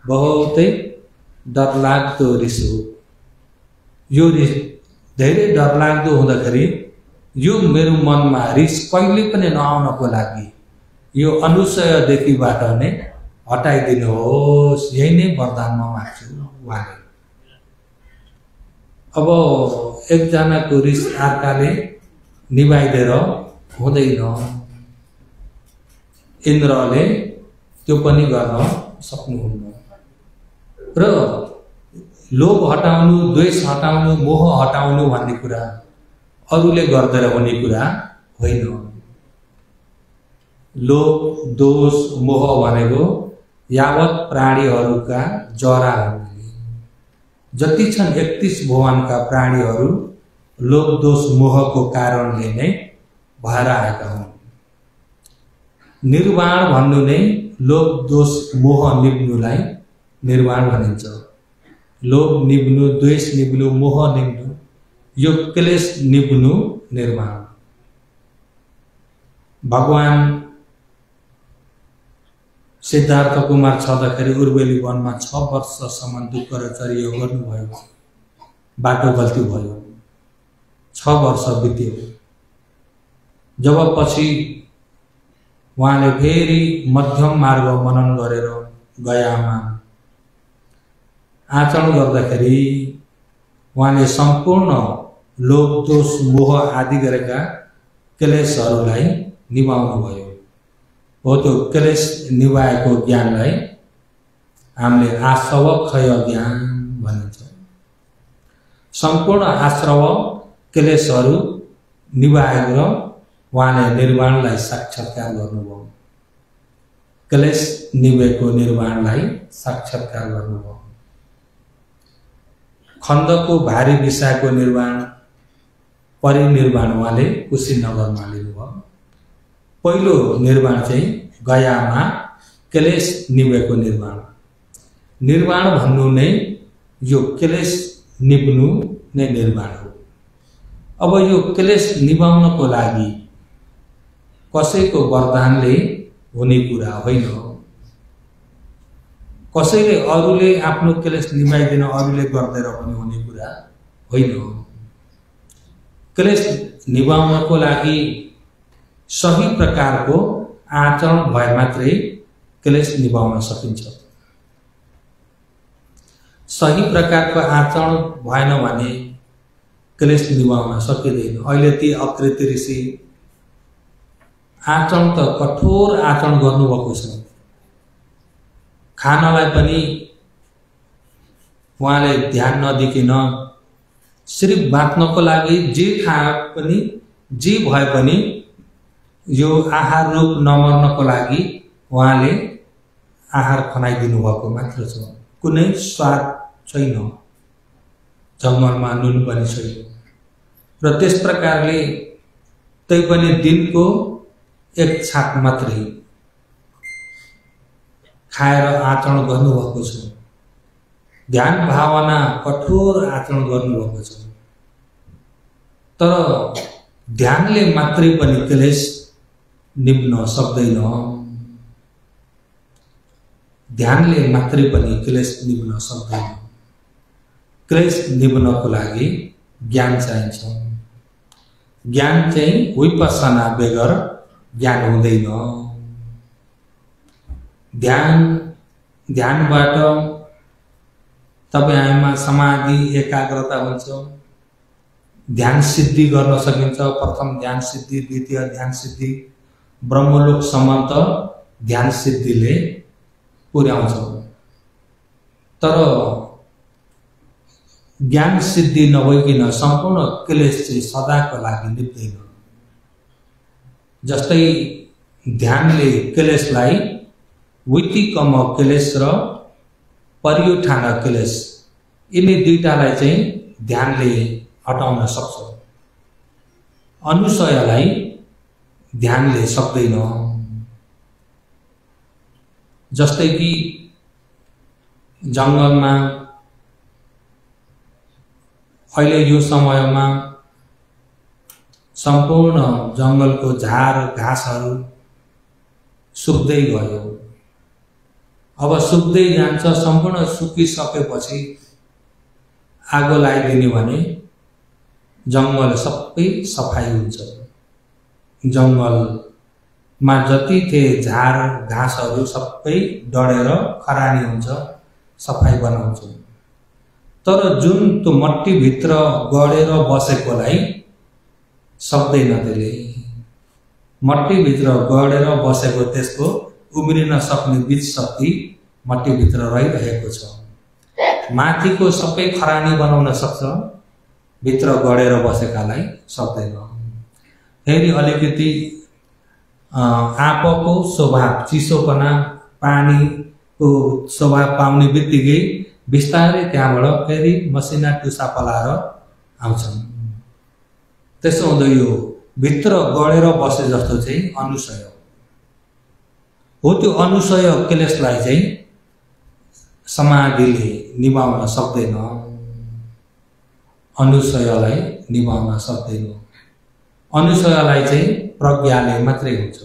बहुतै डरलाग्दो रिस हो। यो रिस धेरै डरलाग्दो हुँदाखेरि यो मेरो मनमा रिस कहिले पनि नआउनको लागि यो अनुशयदेखिबाट नै हटाइदिनुहोस्, यही नै वरदानमा माग्छु उहाँले। अब एकजनाको रिस अर्काले निभाइदिएर हुँदैन। इन्द्रले त्यो पनि गर्न सक्नुहुन्न। र लोभ हटाउनु, द्वेष हटाउनु, मोह हटाउनु भन्ने कुरा अरूले गर्दै हुने कुरा होइन। लोभ, दोष, मोह भनेको यावत प्राणीहरूका जरा हुन्। जति छन् 31 भुवनका प्राणीहरू लोभ, दोष, मोहको कारणले नै भएर आएका हुन्। निर्वाण भन्नु नै लोभ, दोष, मोह निब्नुलाई निर्वाण भनिन्छ। लोभ निब्नु, द्वेष निब्नु, मोह निब्नु, यो क्लेश निब्नु निर्वाण। भगवान सिद्धार्थ कुमार छँदाखेरि उर्वेली वनमा 6 वर्षसम्म दुःख र चर्यो गर्नुभयो। बाटो गल्ती भयो, 6 वर्ष बित्यो। जब पछि उहाँले फेरि मध्यम मार्ग मनन गरेर गयामा आचरण गर्दाखेरि उहाँले सम्पूर्ण लोभ, दोष, मोह आदि गरेका क्लेशहरूलाई निभाउनु भयो। हो त्यो क्लेश निभाएको ज्ञानलाई हामीले आश्रवक्षय ज्ञान भनिन्छ। सम्पूर्ण आश्रव क्लेशहरू निभाएर उहाँले निर्वाणलाई साक्षात्कार गर्नुभयो। क्लेश निभेको निर्वाणलाई साक्षात्कार गर्नुभयो। खण्डको भारी विषयको निर्वाण, परिनिर्वाण उहाँले कुशीनगरमा लिनुभयो। पहिलो निर्वाण चाहिँ गयामा क्लेश निभेको निर्वाण। निर्वाण भन्नु नै यो क्लेश निभ्नु नै निर्वाण हो। अब यो क्लेश निभाउनको लागि कसैको वरदानले हुने कुरा होइन। कसैले अरूले आफ्नो क्लेश निभाइदिन अरूले गर्दै पनि हुने कुरा होइन। क्लेश निभाउनको लागि सही प्रकारको आचरण भए मात्रै क्लेश निभाउन सकिन्छ। सही प्रकारको आचरण भएन भने क्लेश निभाउन सकिँदैन। अहिले ती अकृति ऋषि आचरण त कठोर आचरण गर्नुभएको छ। खानलाई पनि उहाँले ध्यान नदिकन सिर्फ बाँच्नको लागि जे खाए पनि जे भए पनि यो आहार रूप नमर्नको लागि उहाँले आहार खनाइदिनु भएको मात्र छ। कुनै स्वाद छैन, जङ्गलमा नुन पनि छैन। र त्यस प्रकारले तै पनि दिनको एक छाक मात्रै खाएर आचरण गर्नुभएको छ। ध्यान भावना कठोर आचरण गर्नुभएको छ। तर ध्यानले मात्रै पनि क्लेश निभ्न सक्दैन। ध्यानले मात्रै पनि क्लेश निभ्न सक्दैन। क्लेश निभ्नको लागि ज्ञान चाहिन्छ। ज्ञान चाहिँ विपस्सना बेगर ज्ञान हुँदैन। ध्यानबाट तपाईहरुमा समाधि एकाग्रता हुन्छ। ध्यान सिद्धि गर्न सकिन्छ। प्रथम ध्यान सिद्धि, द्वितीय ध्यान सिद्धि, ब्रह्मलोकसम्म त ध्यान सिद्धिले पुर्याउँछ। तर ज्ञान सिद्धि नभइकन सम्पूर्ण क्लेश चाहिँ सदाको लागि निप्दैन। जस्तै ध्यानले क्लेशलाई वितिकम क्लेश र परियुठान क्लेश यिनी दुईटालाई चाहिँ ध्यानले हटाउन सक्छ। अनुसयलाई ध्यानले सक्दैन। जस्तै कि जंगलमा अहिले यो समयमा सम्पूर्ण जंगलको झार घाँसहरू सुक्दै गयो। अब सुक्दै जान्छ। सम्पूर्ण सुकिसकेपछि आगो लगाइदिने भने जंगल सबै सफाई हुन्छ। जंगलमा जति थिए झार घाँसहरू सबै डढेर खरानी हुन्छ, सफाई बनाउँछ। तर जुन त्यो मट्टी भित्र गडेर बसेकोलाई सक्दैन। त्यसले मट्टी भित्र गडेर बसेको त्यसको उम्रिन सक्ने बीज शक्ति मट्टी भित्र रहिरहेको छ। माथिको सबै खरानी बनाउन सक्छ, भित्र गडेर बसेकालाई सक्दैन। फेरि अलिकति आँपको स्वभाव चिसोपना पानीको स्वभाव पाउने बित्तिकै बिस्तारै त्यहाँबाट फेरि मसिना टुसा पलाएर आउँछन्। त्यसो हुँदा यो भित्र गडेर बसे जस्तो चाहिँ अनुसय हो। त्यो अनुसय क्लेशलाई चाहिँ समाधिले निभाउन सक्दैन। अनुसयलाई निभाउन सक्दैन। अनुसयलाई चाहिँ प्रज्ञाले मात्रै हुन्छ।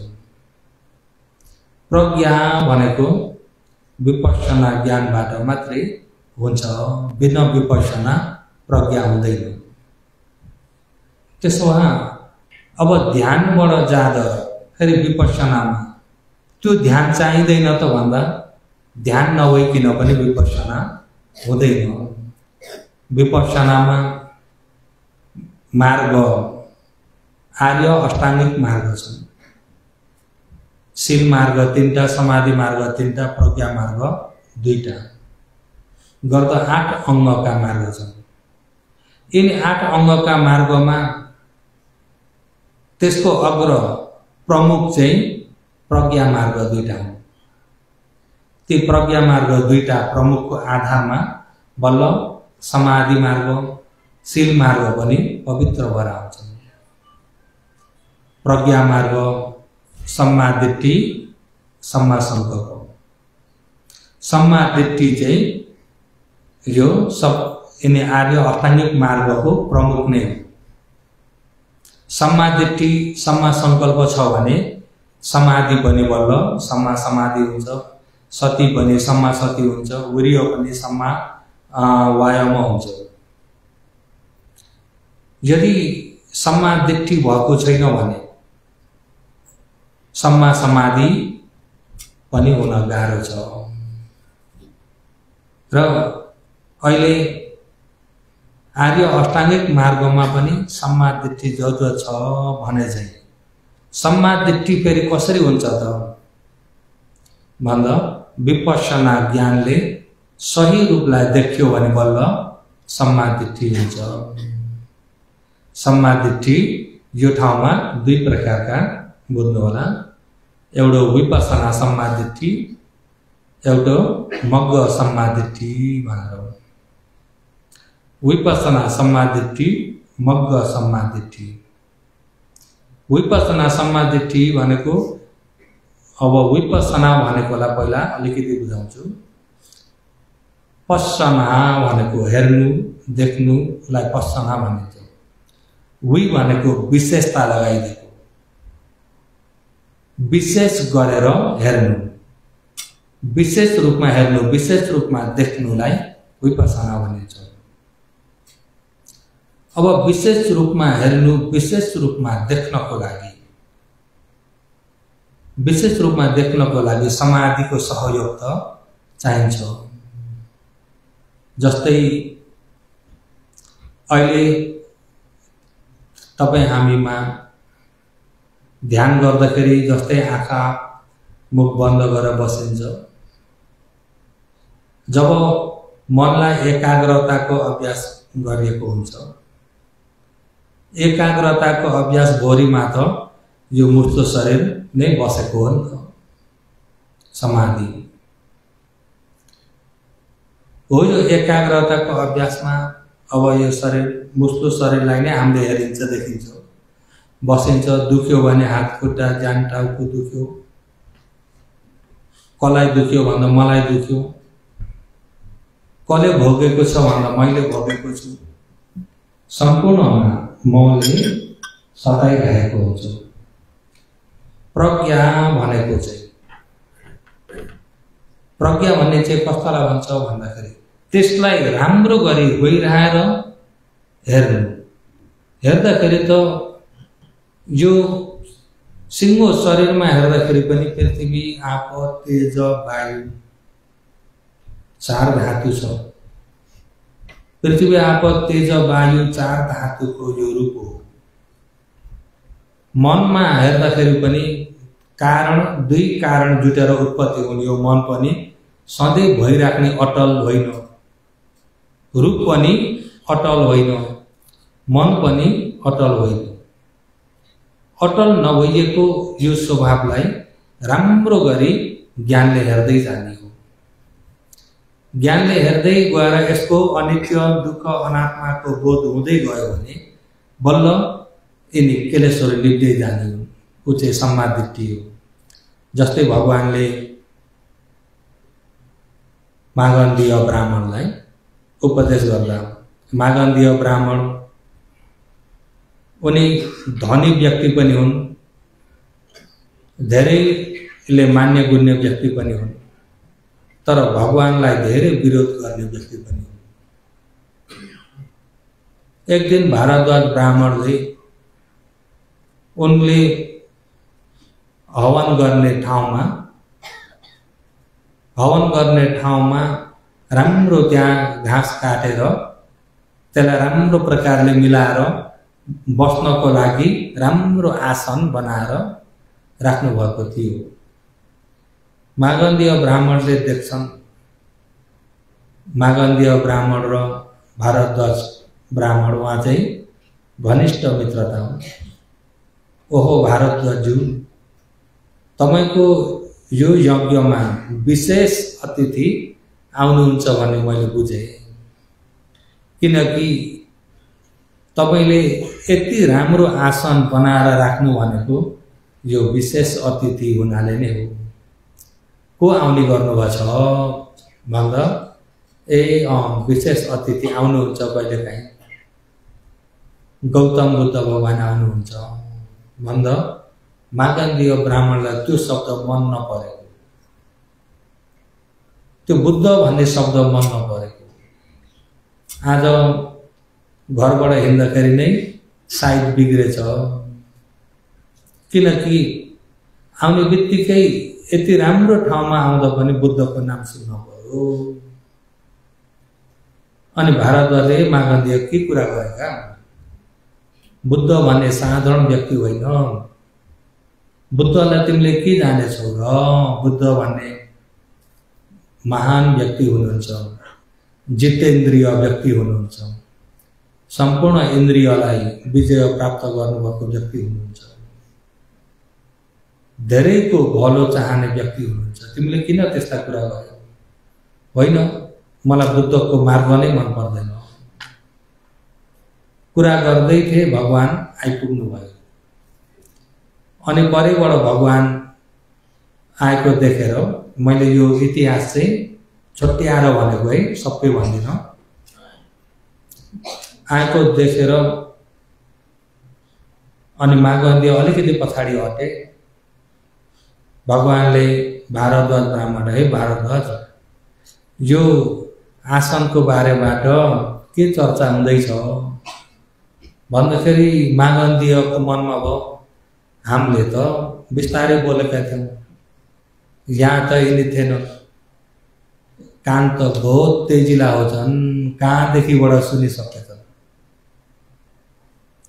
प्रज्ञा भनेको विपस्सना ज्ञानबाट मात्रै हुन्छ। बिना विपस्सना प्रज्ञा हुँदैन। त्यसो भए अब ध्यानबाट जाँदा फेरि विपस्सनामा त्यो ध्यान चाहिँदैन त भन्दा ध्यान नभइकन पनि विपस्सना हुँदैन। विपस्सनामा मार्ग आर्य अष्टाङ्गिक मार्ग छन्। शील मार्ग 3टा, समाधि मार्ग 3टा, प्रज्ञा मार्ग 2टा गर्दा 8 अङ्गका मार्ग छन्। यिनी 8 अङ्गका मार्गमा त्यसको अग्र प्रमुख चाहिँ प्रज्ञा मार्ग 2टा हो। ती प्रज्ञा मार्ग 2टा प्रमुखको आधारमा बल्ल समाधि मार्ग, शील मार्ग पनि पवित्र भएर आउँछन्। प्रज्ञा मार्ग सम्मा दिट्ठी, सम्मा संकल्प। सम्मा दिट्ठी चाहिँ यो सब यिनी आर्य अष्टाङ्गिक मार्गको प्रमुख नै हो। सम्मा दिट्ठी सम्मा संकल्प छ भने समाधि पनि बल्ल सम्मा समाधि हुन्छ, सती पनि सम्मा सती हुन्छ, वीर्य पनि सम्मा वायाम हुन्छ। यदि सम्मा दिट्ठी भएको छैन भने सम्मा समाधि पनि हुन गाह्रो छ। र अहिले आर्य अष्टाङ्गिक मार्गमा पनि सम्मा दिट्ठी जरुरत छ भने चाहिँ सम्मा दिट्ठी फेरि कसरी हुन्छ त भन्दा विपश्यना ज्ञानले सही रूपलाई देख्यो भने बल्ल सम्मा दिट्ठी हुन्छ। सम्मा दिट्ठी यो ठाउँमा दुई प्रकारका बुझ्नु होला। एउटा विपश्यना सम्मा दिट्ठी, एउटा मग्ग सम्मा दिट्ठी भनेर। विपश्यना सम्मा दिट्ठी, मग्ग सम्मा दिट्ठी। विपश्यना सम्मा दिट्ठी भनेको, अब विपश्यना भनेकोलाई पहिला अलिकति बुझाउँछु। पश्यना भनेको हेर्नु देख्नुलाई पश्यना भनिन्छ। वि भनेको विशेषता लगाइदिएको, विशेष गरेर हेर्नु, विशेष रूपमा हेर्नु, विशेष रूपमा देख्नुलाई विपश्यना भनिन्छ। अब विशेष रूपमा हेर्नु, विशेष रूपमा देख्नको लागि, विशेष रूपमा देख्नको लागि समाधिको सहयोग त चाहिन्छ। जस्तै अहिले तपाईं हामीमा ध्यान गर्दाखेरि जस्तै आँखा मुख बन्द गरेर बसिन्छ। जब मनलाई एकाग्रताको अभ्यास गरिएको हुन्छ, एकाग्रताको अभ्यास भरिमा त यो मूर्त शरीर नै बसेको हो नि त, समाधि हो। यो एकाग्रताको अभ्यासमा अब यो शरीर मूर्त शरीरलाई नै हामीले हेरिन्छ, देखिन्छ, बसिन्छ। दुख्यो भने हात खुट्टा जान टाउको दुख्यो, कसलाई दुख्यो भन्दा मलाई दुख्यो, कसले भोगेको छ भन्दा मैले भोगेको छु। सम्पूर्णमा मले सताइरहेको हुन्छ। प्रज्ञा भनेको चाहिँ, प्रज्ञा भन्ने चाहिँ कस्तालाई भन्छ भन्दाखेरि त्यसलाई राम्रो गरी गइरहेर हेर्नु। हेर्दाखेरि त यो सिङ्गो शरीरमा हेर्दाखेरि पनि पृथ्वी, आप, तेज, वायु चार धातु छ। पृथ्वी, आप, तेज, वायु चार धातुको यो रूप हो। मनमा हेर्दाखेरि पनि कारण, दुई कारण जुटेर उत्पत्ति हुने यो मन पनि सधैँ भइराख्ने अटल होइन, रूप पनि अटल होइन, मन पनि अटल होइन। अटल नभइएको यो स्वभावलाई राम्रो गरी ज्ञानले हेर्दै जाने हो। ज्ञानले हेर्दै गएर यसको अनित्य, दुःख, अनात्माको बोध हुँदै गयो भने बल्ल यिनी केलेश्वरी लिप्दै जाने हो। ऊ चाहिँ सम्मा दिट्ठी हो। जस्तै भगवानले मागन्धीय ब्राह्मणलाई उपदेश गर्दा, मागन्धीय ब्राह्मण उनी धनी व्यक्ति पनि हुन्, धेरैले मान्य गुण्य व्यक्ति पनि हुन्, तर भगवानलाई धेरै विरोध गर्ने व्यक्ति पनि हुन्। एक दिन भारद्वाज ब्राह्मणले उनले हवन गर्ने ठाउँमा राम्रो त्यहाँ घाँस काटेर त्यसलाई राम्रो प्रकारले मिलाएर बस्नको लागि राम्रो आसन बनाएर राख्नु भएको थियो। मागन्धीय ब्राह्मणले देख्छन्, मागन्धीय ब्राह्मण र भारद्वाज ब्राह्मण उहाँ चाहिँ घनिष्ठ मित्रता हो। ओहो भारद्वाजज्यू, तपाईको यो यज्ञमा विशेष अतिथि आउनुहुन्छ भन्ने मैले बुझेँ, किनकि तपाईले यति राम्रो आसन बनाएर राख्नु भनेको यो विशेष अतिथि हुनाले नै हो। को आउने गर्नुभएको छ भन्दा विशेष अतिथि आउनुहुन्छ कहिलेकाहीँ। गौतम बुद्ध भगवान आउनुहुन्छ भन्दा मार्कण्डेय ब्राह्मणलाई त्यो शब्द मन नपरेको, त्यो बुद्ध भन्ने शब्द मन नपरेको। आज घरबाट हिँड्दाखेरि नै साइड बिग्रेछ, किनकि आउने बित्तिकै यति राम्रो ठाउँमा आउँदा पनि बुद्धको नाम सुन्नु पर्यो। अनि भारतले मार्कण्डेय के कुरा गरेका, बुद्ध भन्ने साधारण व्यक्ति होइन, बुद्धलाई तिमीले के जानेछौ र, बुद्ध भन्ने महान व्यक्ति हुनुहुन्छ, जितेन्द्रिय व्यक्ति हुनुहुन्छ, सम्पूर्ण इन्द्रियलाई विजय प्राप्त गर्नुभएको व्यक्ति हुनुहुन्छ, धेरैको भलो चाहने व्यक्ति हुनुहुन्छ। तिमीले किन त्यस्ता कुरा गर्यौ? होइन, मलाई बुद्धको मार्ग नै मन पर्दैन। कुरा गर्दै थिए भगवान आइपुग्नु भयो। अनि परैबाट भगवान आएको देखेर मैले यो इतिहास चाहिँ छुट्याएर भनेको है, सबै भन्दिन। आएको देखेर अनि मार्कण्डेय अलिकति पछाडि हटे। भगवानले भारद्वाज ब्राह्मण, है भारद्वाज, यो आसनको बारेबाट के चर्चा हुँदैछ भन्दाखेरि मार्कण्डेयको मनमा भयो, हामीले त बिस्तारै बोलेका थियौँ, यहाँ त यिनी थिएन, कान त बहुत तेजिला हो, झन् कहाँदेखिबाट सुनिसकेछ।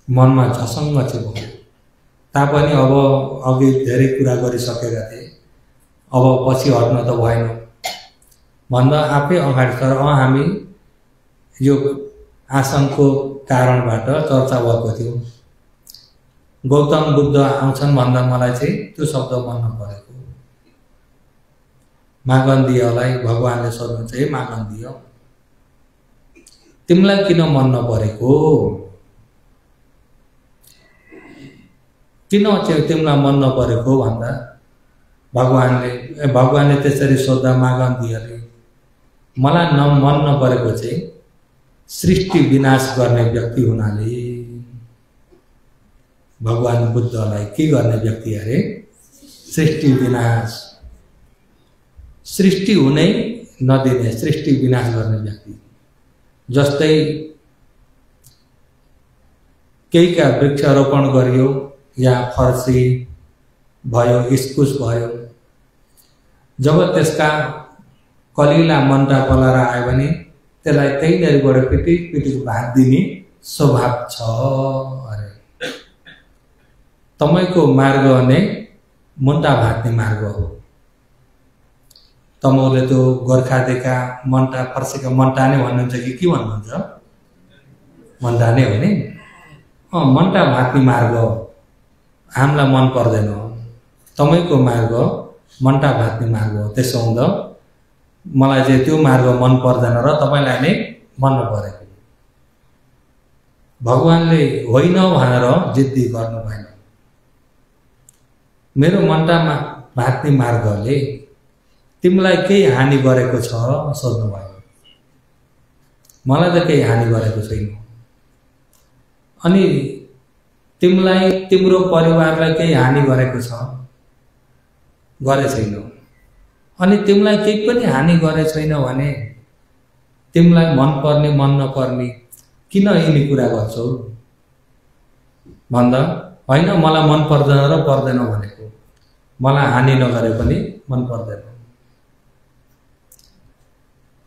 मनमा झसङ्ग चाहिँ भयो। तापनि अब अघि धेरै कुरा गरिसकेका थिए, अब पछि हट्न त भएन भन्दा आफै अगाडि सर हामी यो आसनको कारणबाट चर्चा भएको थियो। गौतम बुद्ध आउँछन् भन्दा मलाई चाहिँ त्यो शब्द मन नपरेको। मार्कण्डेयलाई भगवानले सोध्नुहुन्छ, हे मार्कण्डेय, तिमीलाई किन मन नपरेको? किन चाहिँ तिमीलाई मन नपरेको भन्दा भगवानले त्यसरी सोद्धा मार्कण्डेयले मलाई मन नपरेको चाहिँ सृष्टि विनाश गर्ने व्यक्ति हुनाले। भगवान बुद्धलाई के गर्ने व्यक्ति अरे? सृष्टि विनाश, सृष्टि हुनै नदिने, सृष्टि विनाश गर्ने व्यक्ति। जस्तै केहीका वृक्षारोपण गरियो, या फर्सी भयो, इस्कुस भयो, जब त्यसका कलिला मन्टा पलाएर आयो भने त्यसलाई त्यहीँनिरबाट पिटिक भात दिने स्वभाव छ अरे। तपाईँको मार्ग नै मुन्टा भात्ने मार्ग हो। तपाईँले त्यो गोर्खादेखा मन्टा फर्सीका मन्टा नै भन्नुहुन्छ कि के भन्नुहुन्छ? मन्टा नै हो नि। मन्टा भात्ने मार्ग हामीलाई मन पर्दैन। तपाईँको मार्ग मन्टा भात्ने मार्ग हो। त्यसो हुँदा मलाई चाहिँ त्यो मार्ग मन पर्दैन र तपाईँलाई नै मन नपरेको। भगवानले होइन भनेर जिद्दी गर्नु भएन। मेरो मन्टामा भात्ने मार्गले तिमीलाई केही हानि गरेको छ सोध्नुभयो। मलाई त केही हानि गरेको छैन। अनि तिमीलाई, तिम्रो परिवारलाई केही हानि गरेको छ? गरे छैन। अनि तिमीलाई केही पनि हानि गरे छैन भने तिमीलाई मन पर्ने मन नपर्ने किन यिनी कुरा गर्छौ भन्दा होइन, मलाई मन पर्दैन र पर्दैन भनेको, मलाई हानि नगरे पनि मन पर्दैन।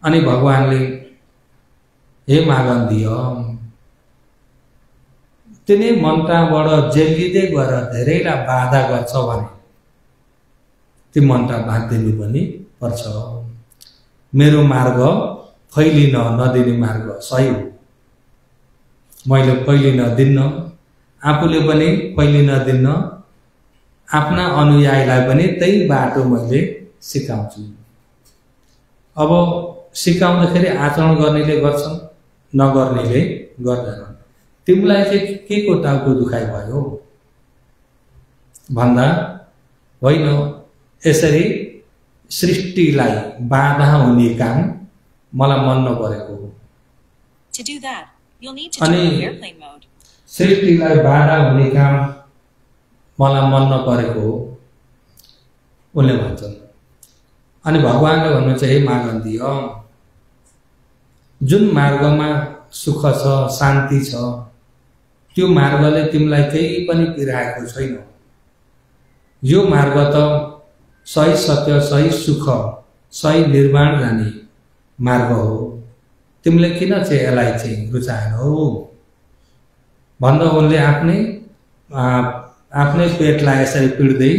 अनि भगवानले हे मार्कण्डेय, तिनी मन्टाबाट जेलिँदै गएर धेरैलाई बाधा गर्छ भने ती मन्टा भाँदिनु पनि पर्छ। मेरो मार्ग फैलिन नदिने मार्ग सही हो। मैले फैलिन दिन्न, आफूले पनि फैलिन दिन्न, आफ्ना अनुयायीलाई पनि त्यही बाटो मैले सिकाउँछु। अब सिकाउँदाखेरि आचरण गर्नेले गर्छन्, नगर्नेले गर्दैनन्। तिमीलाई चाहिँ के को टाउको दुखाइ भयो भन्दा होइन, यसरी सृष्टिलाई बाधा हुने काम मलाई मन नपरेको हो। अनि सृष्टिलाई बाधा हुने काम मलाई मन नपरेको हो उनले भन्छन्। अनि भगवानले भन्नुहुन्छ, हे मागन्दी, जुन मार्गमा सुख छ, शान्ति छ, त्यो मार्गले तिमीलाई केही पनि पिराएको छैन। यो मार्ग त सही सत्य, सही सुख, सही निर्वाण जाने मार्ग हो। तिमीले किन चाहिँ यसलाई चाहिँ रुचाएनौ भन्दा उनले आफ्नै पेटलाई यसरी पिड्दै,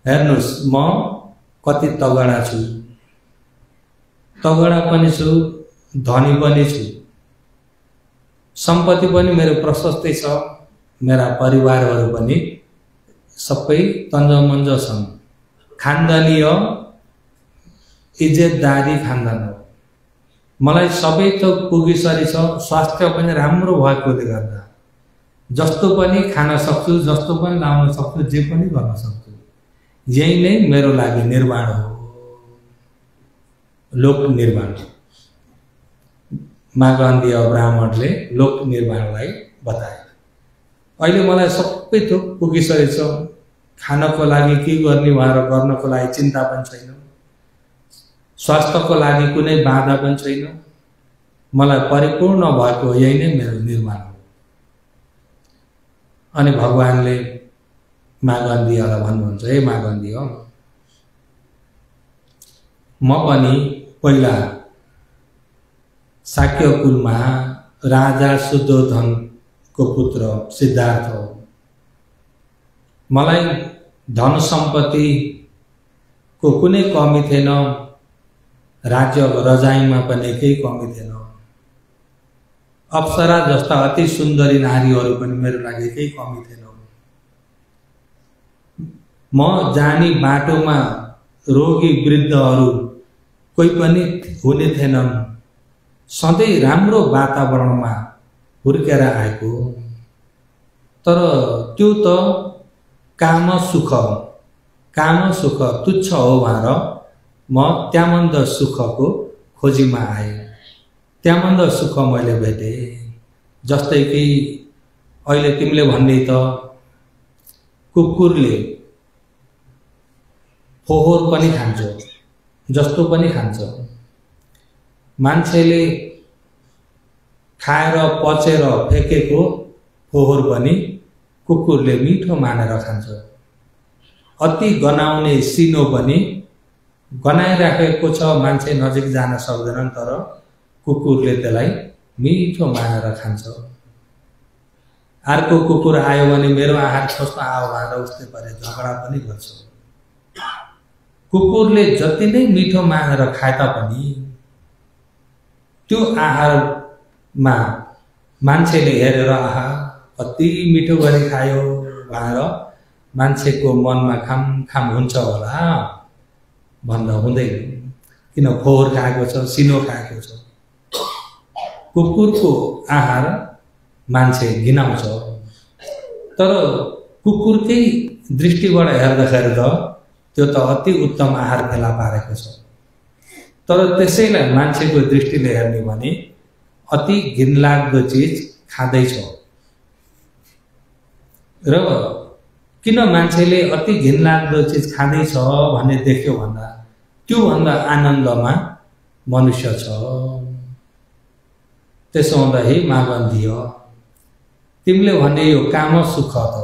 हेर्नुहोस् म कति तगडा छु, तगडा पनि छु, धनी पनि छु, सम्पत्ति पनि मेरो प्रशस्तै छ, मेरा परिवारहरू पनि सबै तन्जमन्ज छन्, खानदानी हो, इज्जतदारी खानदान हो, मलाई सबै त पुगिसरी छ, स्वास्थ्य पनि राम्रो भएकोले गर्दा जस्तो पनि खान सक्छु, जस्तो पनि लाउन सक्छु, जे पनि गर्न सक्छु, यही नै मेरो लागि निर्वाण हो, लोक निर्वाण। मागन्दी ब्राह्मणले लोक निर्वाणलाई बताए। अहिले मलाई सबै थोक पुगिसकेको छ, खानको लागि के गर्ने भएर गर्नको लागि चिन्ता पनि छैन, स्वास्थ्यको लागि कुनै बाधा पनि छैन, मलाई परिपूर्ण भएको यही नै मेरो निर्माण हो। अनि भगवानले मागन्धीलाई भन्नुहुन्छ, हे मागन्धी, म पनि पहिला शाक्य कुलमा राजा शुद्धोधनको पुत्र सिद्धार्थ हो। मलाई धन सम्पत्तिको कुनै कमी थिएन, राज्य रजाइमा पनि केही कमी थिएन, अप्सरा जस्ता अति सुन्दरी नारीहरू पनि मेरो लागि केही कमी थिएन। म जाने बाटोमा रोगी वृद्धहरू कोही पनि हुने थिएनन्, सधैँ राम्रो वातावरणमा हुर्केर आएको। तर त्यो त काम सुख तुच्छ हो भनेर म त्यामन्द सुखको खोजीमा आएँ, त्यामन्द सुख मैले भेटेँ। जस्तै कि अहिले तिमीले भन्ने त कुकुरले फोहोर पनि खान्छ, जस्तो पनि खान्छ, मान्छेले खाएर पचेर फेकेको फोहोर पनि कुकुरले मिठो मानेर खान्छ, अति गनाउने सिनो पनि गनाइराखेको छ, मान्छे नजिक जान सक्दैनन्, तर कुकुरले त्यसलाई मिठो मानेर खान्छ। अर्को कुकुर आयो भने मेरो आहार खोज्न आयो भनेर उसले परे झगडा पनि गर्छ। कुकुरले जति नै मिठो मानेर खाए तापनि त्यो आहारमा मान्छेले हेरेर आहा कति मिठो गरी खायो भनेर मान्छेको मनमा खाम हुन्छ होला भन्दा हुँदैन, किन फोहोर खाएको छ, सिनो खाएको छ। कुकुरको आहार मान्छे घिनाउँछ, तर कुकुरकै दृष्टिबाट हेर्दाखेरि त त्यो त अति उत्तम आहार फेला पारेको छ। तर त्यसैलाई मान्छेको दृष्टिले हेर्ने भने अति घिनलाग्दो चिज खाँदैछ। र किन मान्छेले अति घिनलाग्दो चिज खाँदैछ भन्ने देख्यो भन्दा त्योभन्दा आनन्दमा मनुष्य छ। त्यसो हुँदा हे मागन्धी, तिमीले भने यो काम सुख त,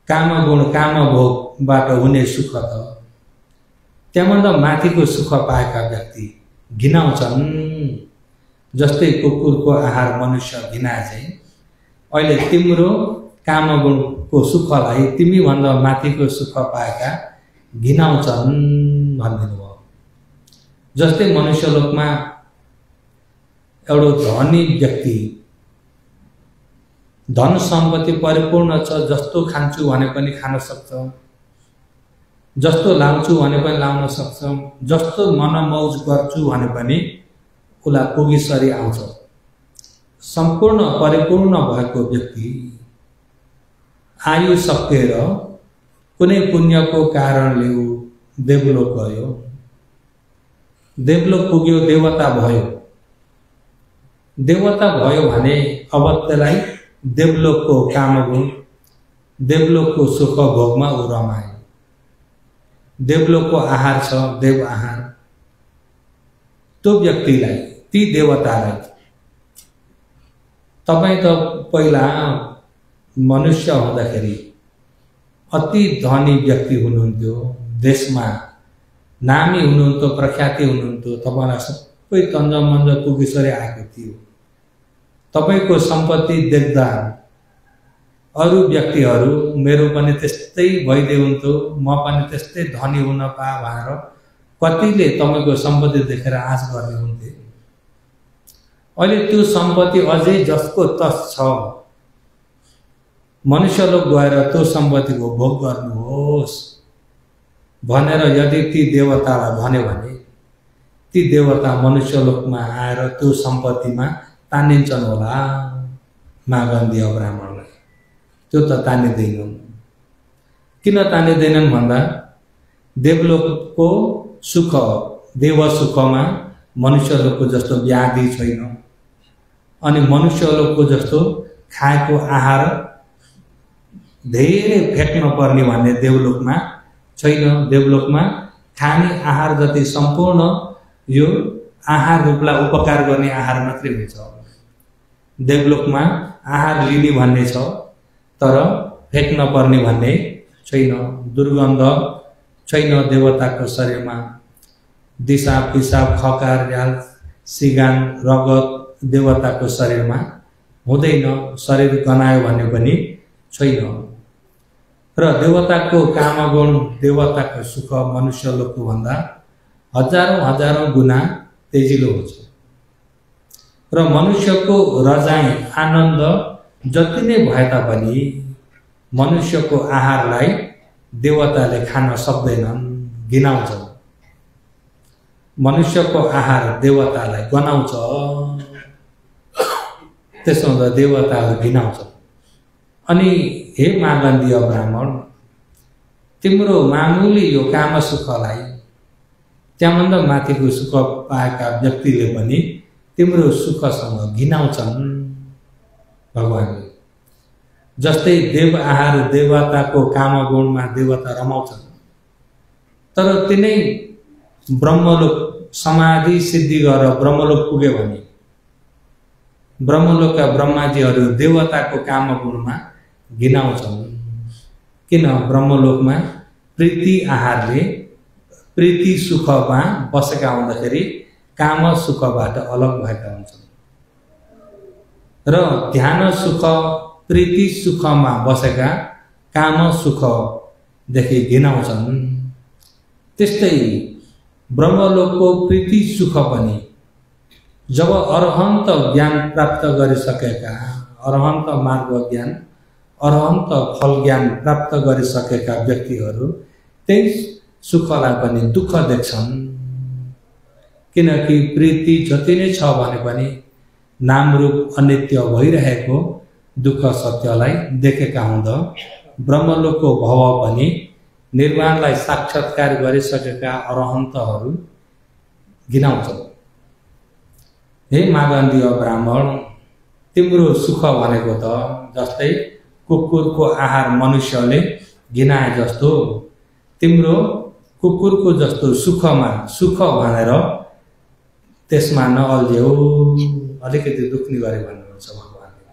काम गुण काम भोगबाट हुने सुख त त्यहाँभन्दा माथिको सुख पाएका व्यक्ति घिनाउँछन्। जस्तै कुकुरको आहार मनुष्य घिनाए चाहिँ अहिले तिम्रो काम गुणको सुखलाई तिमी भन्दा माथिको सुख पाएका घिनाउँछन् भनिदिनु भयो। जस्तै मनुष्यलोकमा एउटा धनी व्यक्ति धन सम्पत्ति परिपूर्ण छ, जस्तो खान्छु भने पनि खान सक्छ, जस्तो लाउँछु भने पनि लाउन सक्छ, जस्तो मनमौज गर्छु भने पनि उसलाई पुगिसरी आउँछ। सम्पूर्ण परिपूर्ण भएको व्यक्ति आयु सकेर कुनै पुण्यको कारणले ऊ देवलोक गयो, देवलोक पुग्यो, देवता भयो। देवता भयो भने अब त्यसलाई देवलोकको कामगुण, देवलोकको सुख भोगमा ऊ रमाए। देवलोकको आहार छ, देव आहार। त्यो व्यक्तिलाई, ती देवतालाई तपाईं त पहिला मनुष्य हुँदाखेरि अति धनी व्यक्ति हुनुहुन्थ्यो, देशमा नामी हुनुहुन्थ्यो, प्रख्याति हुनुहुन्थ्यो, तपाईँलाई सबै तन्जमन्ज पुगिसरी आएको थियो। तपाईँको सम्पत्ति देख्दा अरू व्यक्तिहरू मेरो पनि त्यस्तै भइदियो हुन्थ्यो, म पनि त्यस्तै धनी हुन पाए भनेर कतिले तपाईँको सम्पत्ति देखेर आश गर्ने हुन्थे। अहिले त्यो सम्पत्ति अझै जसको तस छ, मनुष्यलोक गएर त्यो सम्पत्तिको भोग गर्नुहोस् भनेर यदि ती देवतालाई भन्यो भने ती देवता मनुष्यलोकमा आएर त्यो सम्पत्तिमा तानिन्छन् होला मागन्धीय ब्राह्मणलाई। त्यो त तानिँदैनन्। किन तानिँदैनन् भन्दा देवलोकको सुख, देव सुखमा मनुष्यलोकको जस्तो व्याधि छैन, अनि मनुष्यलोकको जस्तो खाएको आहार धेरै फ्याँक्न पर्ने भन्ने देवलोकमा छैन। देवलोकमा खाने आहार जति सम्पूर्ण यो आहार रूपलाई उपकार गर्ने आहार मात्रै हुन्छ। देवलोकमा आहार लिने भन्ने छ तर फ्याँक्न पर्ने भन्ने छैन। दुर्गन्ध छैन देवताको शरीरमा। दिशा पिसाब खकार याल सिगान रगत देवताको शरीरमा हुँदैन। शरीर गनायो भन्ने पनि छैन। र देवताको कामगुण, देवताको सुख मनुष्यलोकको भन्दा हजारौं हजारौं गुना तेजिलो हुन्छ। र मनुष्यको रजाई आनन्द जति नै भए तापनि मनुष्यको आहारलाई देवताले खान सक्दैनन्, घिनाउँछन्। मनुष्यको आहार देवतालाई गनाउँछ, त्यसो हुँदा देवताहरू घिनाउँछन्। अनि हे मागन्धीय ब्राह्मण, तिम्रो मामुली यो काम सुखलाई त्यहाँभन्दा माथिको सुख पाएका व्यक्तिले पनि तिम्रो सुखसँग घिनाउँछन् भगवानले। जस्तै देव आहार देवताको कामगुणमा देवता रमाउँछन्, तर तिनै ब्रह्मलोक समाधि सिद्धि गरेर ब्रह्मलोक पुग्यो भने ब्रह्मलोकका ब्रह्माजीहरू देवताको कामगुणमा घिनाउँछन्। किन? ब्रह्मलोकमा प्रीति आहारले प्रीति सुखमा बसेका हुँदाखेरि काम सुखबाट अलग भएका हुन्छन् र ध्यान सुख प्रीति सुखमा बसेका काम सुखदेखि घिनाउँछन्। त्यस्तै ब्रह्मलोकको प्रीति सुख पनि जब अरहन्त ज्ञान प्राप्त गरिसकेका, अरहन्त मार्ग ज्ञान, अरहन्त फल ज्ञान प्राप्त गरिसकेका व्यक्तिहरू त्यही सुखलाई पनि दुःख देख्छन्। किनकि प्रीति जति नै छ भने पनि नामरूप अनित्य भइरहेको दुःख सत्यलाई देखेका हुँदा ब्रह्मलोकको भव पनि निर्वाणलाई साक्षात्कार गरिसकेका अरहन्तहरू घिनाउँछन्। हे मागन्धीय ब्राह्मण, तिम्रो सुख भनेको त जस्तै कुकुरको आहार मनुष्यले घिनाए जस्तो, तिम्रो कुकुरको जस्तो सुखमा सुख भनेर त्यसमा नअल्झ्यौ, अलिकति दुख्ने गरे भन्नुहुन्छ भगवानले।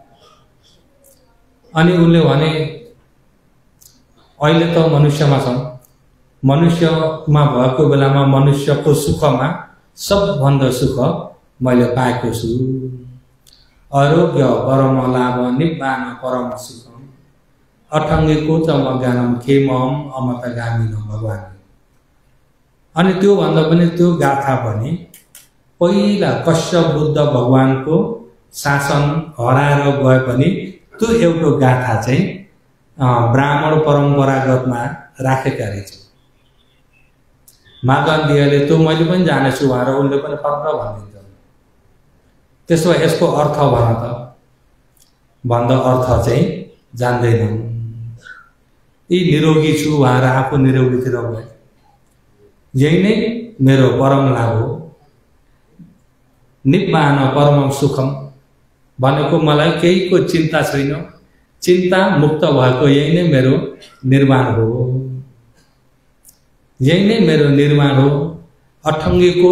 अनि उनले भने अहिले त मनुष्यमा छौँ, मनुष्यमा भएको बेलामा मनुष्यको सुखमा सबभन्दा सुख मैले पाएको छु। आरोग्य परम लाभ निब्बान परम सुखम अठङ्गीको च म ज्ञानम खेमम अमतगामिनो भगवान। अनि त्योभन्दा पनि त्यो गाथा पनि पहिला कश्यप बुद्ध भगवानको शासन हराएर गए पनि त्यो एउटा गाथा चाहिँ ब्राह्मण परम्परागतमा राखेका रहेछ। मागन्धीयले त्यो मैले पनि जानेछु भनेर उनले पनि फर्क भनिदिन्छ। त्यसो भए यसको अर्थ भन त भन्दा अर्थ चाहिँ जान्दैनन्। यी निरोगी छु भनेर आफू निरोगीतिर गए, यही नै मेरो परम लाभ हो। निब्बान परम सुखम, भनेको मलाई केहीको चिन्ता छैन, चिन्ता मुक्त भएको यही नै मेरो निर्माण हो, यही नै मेरो निर्माण हो। अठङ्गीको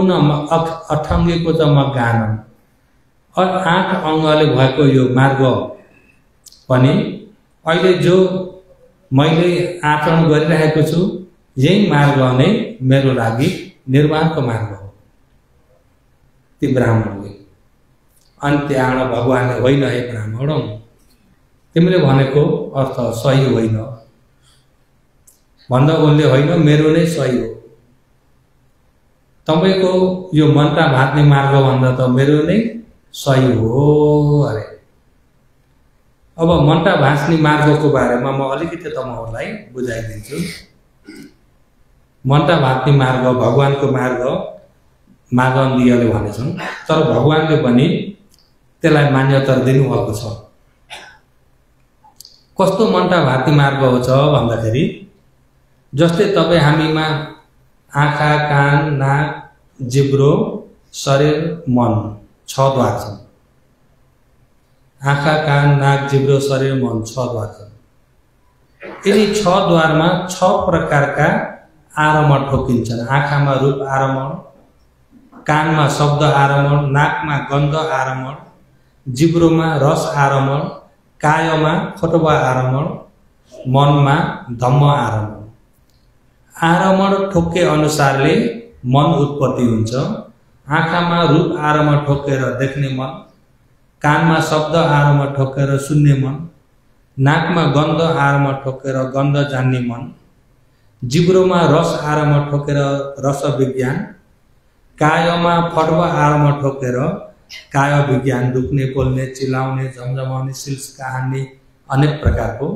त म गान, 8 अङ्गले भएको यो मार्ग पनि अहिले जो मैले आचरण गरिरहेको छु यही मार्ग नै मेरो लागि निर्वाणको मार्ग हो। ती ब्राह्मणले अनि त्यहाँ भगवानले होइन हे ब्राह्मण, तिमीले भनेको अर्थ सही होइन भन्दा उनले होइन मेरो नै सही हो, तपाईको यो मन्टा भात्ने मार्ग भन्दा त मेरो नै सही हो अरे। अब मन्टा भाँच्ने मार्गको बारेमा म अलिकति तपाईहरुलाई बुझाइदिन्छु। मन्टा भाँच्ने मार्ग भगवानको मार्ग मागन्दियले भनेछन्, तर भगवानले पनि त्यसलाई मान्यता दिनुभएको छ। कस्तो मन्टा भाँच्ने मार्ग हो छ भन्दाखेरि जस्तै तपाई हामीमा आँखा, कान, नाक, जिब्रो, शरीर, मन 6 द्वार छन्। आँखा, कान, नाक, जिब्रो, शरीर, मन 6 द्वार छन्। यिनी 6 द्वारमा 6 प्रकारका आरमण ठोकिन्छन्। आँखामा रूप आरमण, कानमा शब्द आरमण, नाकमा गन्ध आरमण, जिब्रोमा रस आरमण, कायमा फटवा आरमण, मनमा धम्म आरमण। आरमण ठोके अनुसारले मन उत्पत्ति हुन्छ। आँखामा रूप आरमण ठोकेर देख्ने मन, कानमा शब्द आरमण ठोकेर सुन्ने मन, नाकमा गन्ध आरमण ठोकेर गन्ध जान्ने मन, जिब्रोमा रस आरमण ठोकेर रस विज्ञान, कायमा फटवा आरमण ठोकेर काय विज्ञान, दुख्ने, बोल्ने, चिल्लाउने, झमझमाउने, सिल्सका हान्ने अनेक प्रकारको,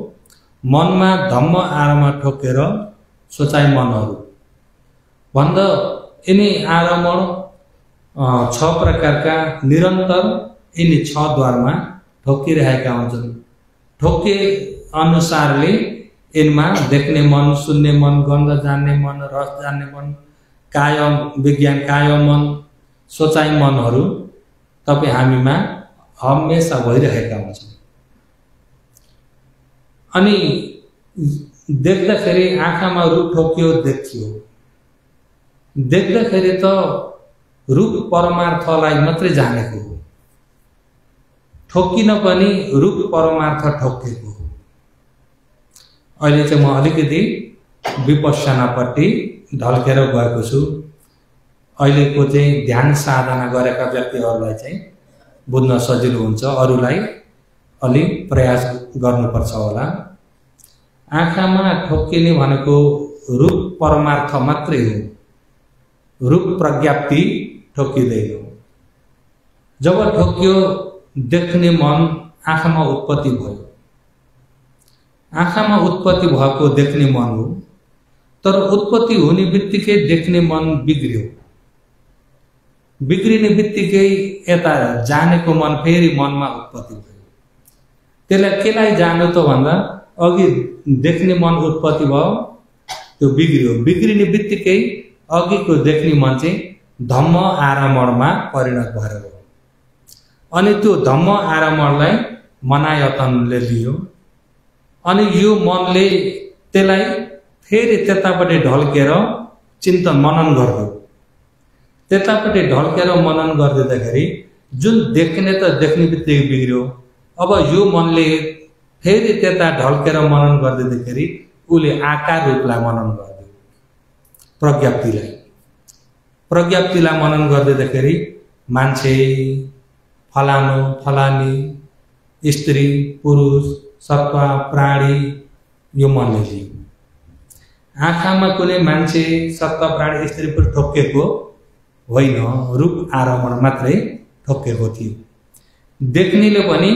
मनमा धम्म आरमण ठोकेर सोचाइ मनहरू भन्दा यिनी आरमण 6 प्रकारका निरन्तर यिनी 6 द्वारमा ठोकिरहेका हुन्छन्। ठोके अनुसारले यिनमा देख्ने मन, सुन्ने मन, गन्ध जान्ने मन, रस जान्ने मन, काय विज्ञान, काय मन, सोचाइ मनहरू तपाई हामीमा हमेशा भइरहेका हुन्छन्। अनि देख्दाखेरि आँखामा रूप ठोकियो, देखियो। देख्दाखेरि त रूप परमार्थलाई मात्रै जानेको हो, ठोकिन पनि रूप परमार्थ ठोकेको हो। अहिले चाहिँ म अलिकति विपश्यनापट्टि ढल्केर गएको छु। अहिलेको चाहिँ ध्यान साधना गरेका व्यक्तिहरूलाई चाहिँ बुझ्न सजिलो हुन्छ, अरूलाई अलि प्रयास गर्नुपर्छ होला। आँखामा ठोकिने भनेको रूप परमार्थ मात्रै हो, रूप प्रज्ञाप्ति ठोकिँदैन। जब ठोकियो देख्ने मन आँखामा उत्पत्ति भयो, आँखामा उत्पत्ति भएको देख्ने मन हो, तर उत्पत्ति हुने बित्तिकै देख्ने मन बिग्रियो। बिग्रिने बित्तिकै यता जानेको मन फेरि मनमा उत्पत्ति भयो। त्यसलाई केलाई जानु त भन्दा अघि देख्ने मन उत्पत्ति भयो, त्यो बिग्रियो। बिग्रिने बित्तिकै अघिको देख्ने मन चाहिँ धम्म आरमणमा परिणत भएर गयो। अनि त्यो धम्म आरमणलाई मनायतनले लियो। अनि यो मनले त्यसलाई फेरि त्यतापट्टि ढल्केर चिन्तन मनन गर्यो। त्यतापट्टि ढल्केर मनन गर्दाखेरि जुन देख्ने त देख्ने बित्तिकै बिग्रियो, अब यो मनले फेरि त्यता ढल्केर मनन गर्दाखेरि उसले आकार रूपलाई मनन गर्यो। प्रज्ञाप्तिलाई मनन गर्दाखेरि मान्छे, फलानु फलानी, स्त्री पुरुष, सत्व प्राणी यो मनले लियो। आँखामा कुनै मान्छे, सत्व प्राणी, स्त्री पुरुष ठोकेको होइन, रूप आरमण मात्रै ठोकेको थियो। देख्नेले पनि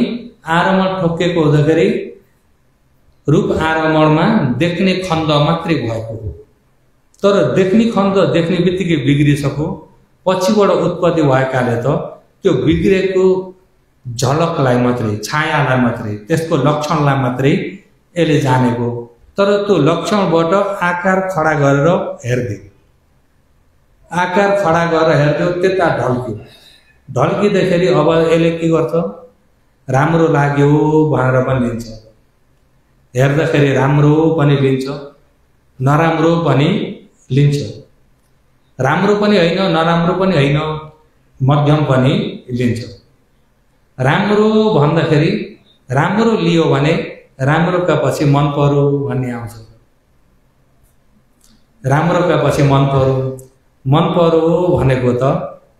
आरमण ठोकेको हुँदाखेरि रूप आरमणमा देख्ने खण्ड मात्रै भएको हो। तर देख्ने खण्ड देख्ने बित्तिकै बिग्रिसक्यो, पछिबाट उत्पत्ति भएकाले त त्यो बिग्रेको झलकलाई मात्रै, छायालाई मात्रै, त्यसको लक्षणलाई मात्रै यसले जानेको। तर त्यो लक्षणबाट आकार खडा गरेर हेर्दै, आकार खडा गरेर हेर्दै त्यता ढल्क्यो। ढल्किँदाखेरि अब यसले के गर्छ, राम्रो लाग्यो भनेर पनि लिन्छ, हेर्दाखेरि राम्रो पनि लिन्छ, नराम्रो पनि लिन्छ, राम्रो पनि होइन नराम्रो पनि होइन मध्यम पनि लिन्छ। राम्रो भन्दाखेरि राम्रो लियो भने राम्रोका पछि मन पर्यो भन्ने आउँछ, राम्रोका पछि मन पर्यो भनेको त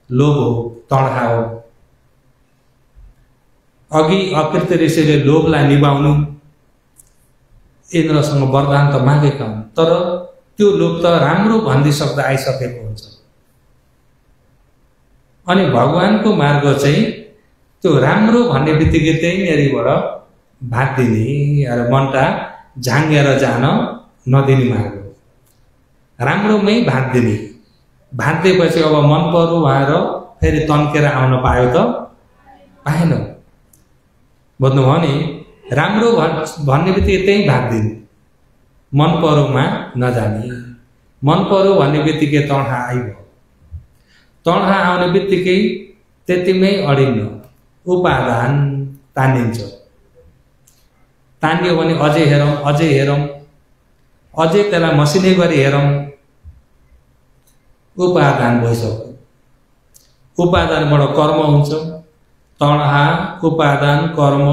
लोभ हो, तणखा हो। अघि अकृत ऋषिले लोभलाई निभाउनु इन्द्रसँग वरदान त मागेका हुन्, तर त्यो लोभ त राम्रो भनिदिइसक्दा आइसकेको हुन्छ। अनि भगवानको मार्ग चाहिँ त्यो राम्रो भन्ने बित्तिकै त्यहीँनिरबाट भाग्दिने र मनटा झाँगेर जान नदिने मार्ग, राम्रोमै भाग्दिने। भाग्दिएपछि अब मन पर्यो भनेर फेरि तन्केर आउन पायो त पाएन। बुझ्नुभयो नि, राम्रो भन्ने बित्तिकै त्यहीँ भाग्दिने, मन परोमा नजाने। मन पर्यो भन्ने बित्तिकै तणखा आइभयो, तणखा आउने बित्तिकै त्यतिमै अडिन्न, उपादान तानिन्छ। तानियो भने अझै हेरौँ अझै हेरौँ, अझै त्यसलाई मसिनै गरी हेरौँ, उपादान भइसक्यो। उपादानबाट कर्म हुन्छ, तणखा उपादान कर्म,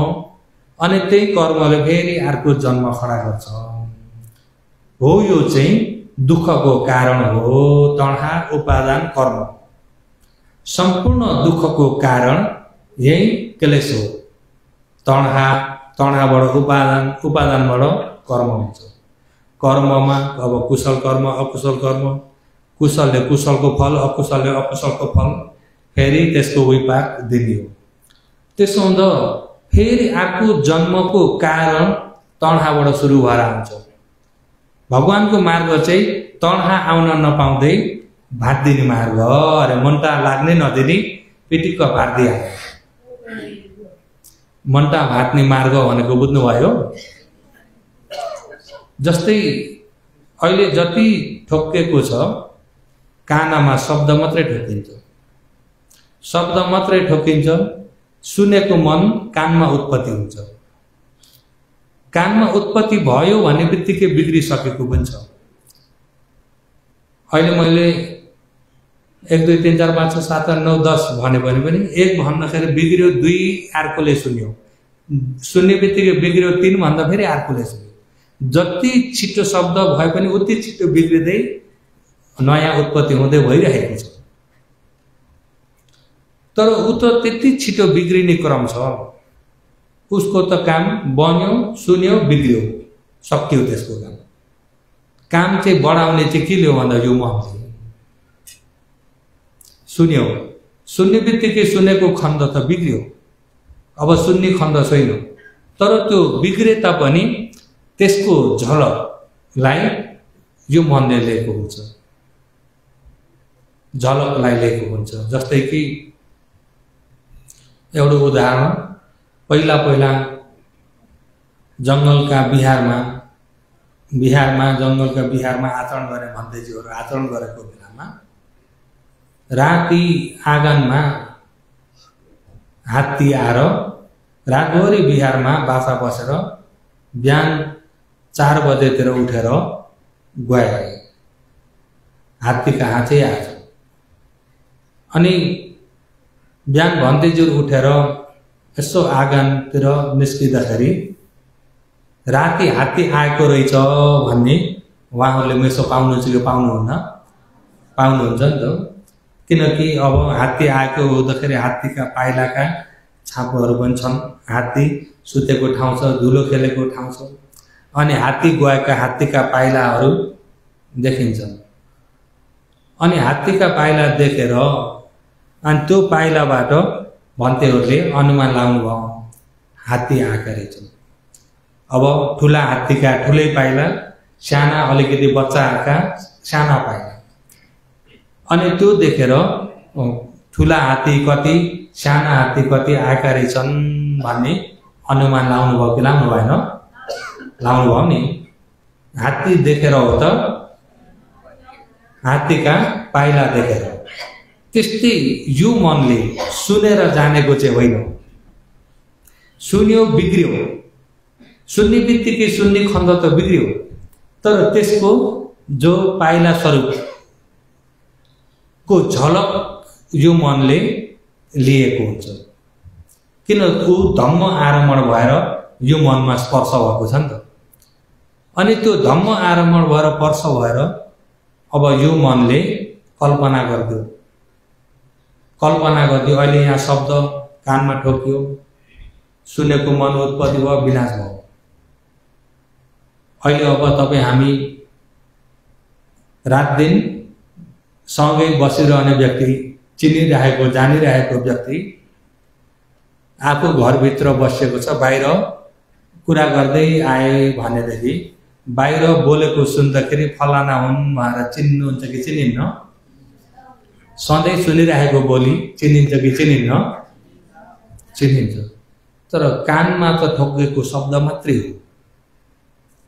अनि त्यही कर्मले फेरि अर्को जन्म खडा गर्छ। हो यो चाहिँ दुःखको कारण हो, तणखा उपादान कर्म। सम्पूर्ण दुःखको कारण यही क्लेश हो। तणखाबाट उपादान, उपादानबाट कर्म हुन्छ। कर्ममा अब कुशल कर्म अकुशल कर्म, कुशलले कुशलको फल अकुशलले अकुशलको फल, फेरि त्यसको विपाक दिने हो। त्यसो हुँदा फेरि अर्को जन्मको कारण तणखाबाट सुरु भएर आउँछ। भगवानको मार्ग चाहिँ तणखा आउन नपाउँदै भाग्दिने मार्ग, अरे मन्टा लाग्नै नदिने पिटिक्क भाग्दिहाल्यो। मन्टा भाग्ने मार्ग भनेको बुझ्नुभयो? जस्तै अहिले जति ठोक्केको छ, कानमा शब्द मात्रै ठोकिन्छ, शब्द मात्रै ठोकिन्छ, सुनेको मन कानमा उत्पत्ति हुन्छ। कानमा उत्पत्ति भयो भन्ने बित्तिकै बिग्रिसकेको पनि छ। अहिले मैले 1 2 3 4 5 6 7 8 9 10 भने पनि 1 भन्दाखेरि बिग्रियो, 2 अर्कोले सुन्यो, सुन्ने बित्तिकै बिग्रियो, 3 भन्दा फेरि अर्कोले सुन्यो। जति छिटो शब्द भए पनि उति छिटो बिग्रिँदै नयाँ उत्पत्ति हुँदै भइरहेको छ। तर ऊ त त्यति छिटो बिग्रिने क्रम छ, उसको त काम बन्यो, सुन्यो, बिग्रियो, सकियो त्यसको काम। काम चाहिँ बढाउने चाहिँ के ल्यायो भन्दा यो मनले सुन्यो, सुन्ने बित्तिकै सुनेको खण्ड त बिग्रियो, अब सुन्ने खण्ड छैन। तर त्यो बिग्रे तापनि त्यसको झलकलाई यो मनले लिएको हुन्छ, झलकलाई लिएको हुन्छ। जस्तै कि एउटा उदाहरण, पहिला जङ्गलका बिहारमा आचरण गर्ने भन्दैजीहरू आचरण गरेको बेलामा राति आँगनमा हात्ती आएर रातभरि बिहारमा बासा बसेर बिहान 4 बजेतिर उठेर गए, हात्ती कहाँ चाहिँ आएछ। अनि बिहान भन्दैजीहरू उठेर यसो आँगनतिर निस्किँदाखेरि राति हात्ती आएको रहेछ भन्ने उहाँहरूले यसो पाउनु चाहिँ यो पाउनुहुन्छ नि त। किनकि अब हात्ती आएको हुँदाखेरि हात्तीका पाइलाका छापहरू पनि छन्, हात्ती सुतेको ठाउँ छ, धुलो खेलेको ठाउँ छ, अनि हात्ती गएका हात्तीका पाइलाहरू देखिन्छन्। अनि हात्तीका पाइला देखेर अनि त्यो पाइलाबाट भन्तेहरूले अनुमान लाउनु भयो हात्ती आएका रहेछन्। अब ठुला हात्तीका ठुलै पाइला, साना अलिकति बच्चाका साना पाइला, अनि त्यो देखेर ठुला हात्ती कति साना हात्ती कति आएका रहेछन् भन्ने अनुमान लाउनु भयो कि लाउनु भएन? लाउनु भयो नि। हात्ती देखेर हो त, हात्तीका पाइला देखेर। त्यस्तै यो मनले सुनेर जानेको चाहिँ होइन, सुन्यो बिग्रियो, सुन्ने बित्तिकै सुन्ने खण्ड त बिग्रियो, तर त्यसको जो पाइला स्वरूप को झलक यो मनले लिएको हुन्छ। किन ऊ धम्म आरमण भएर यो मनमा स्पर्श भएको छ नि त। अनि त्यो धम्म आरमण भएर स्पर्श भएर अब यो मनले कल्पना गरिदियो, अहिले यहाँ शब्द कानमा ठोक्यो, सुनेको मन उत्पत्ति भयो, विनाश भयो। अहिले अब तपाईँ हामी रात दिन सँगै बसिरहने व्यक्ति, चिनिरहेको जानिरहेको व्यक्ति आफू घरभित्र बसेको छ, बाहिर कुरा गर्दै आए भनेदेखि बाहिर बोलेको सुन्दाखेरि फलाना हुन् भनेर चिन्नुहुन्छ कि चिनिन्न? सधैँ सुनिरहेको बोली चिनिन्छ कि चिनिन्न? चिनिन्छ। तर कानमा त ठोकेको शब्द मात्रै हो,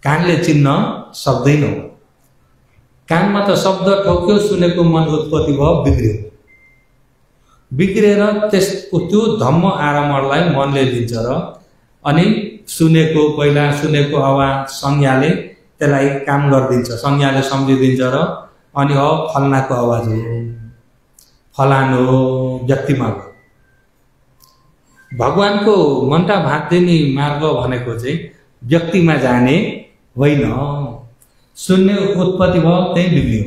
कानले चिन्न सक्दैन। कानमा त शब्द ठोक्यो, सुनेको मन उत्पत्ति भयो, बिग्रियो। बिग्रेर त्यसको त्यो धम्म आरमणलाई मनले लिन्छ र अनि सुनेको पहिला सुनेको आवाज संज्ञाले त्यसलाई काम गरिदिन्छ, संज्ञाले सम्झिदिन्छ र अनि फल्नाको आवाज हो, फलानो व्यक्तिमा हो। भगवानको मन्टा भाँच्दिने मार्ग भनेको चाहिँ व्यक्तिमा जाने होइन। सुन्ने उत्पत्ति भयो, त्यही बिग्रियो।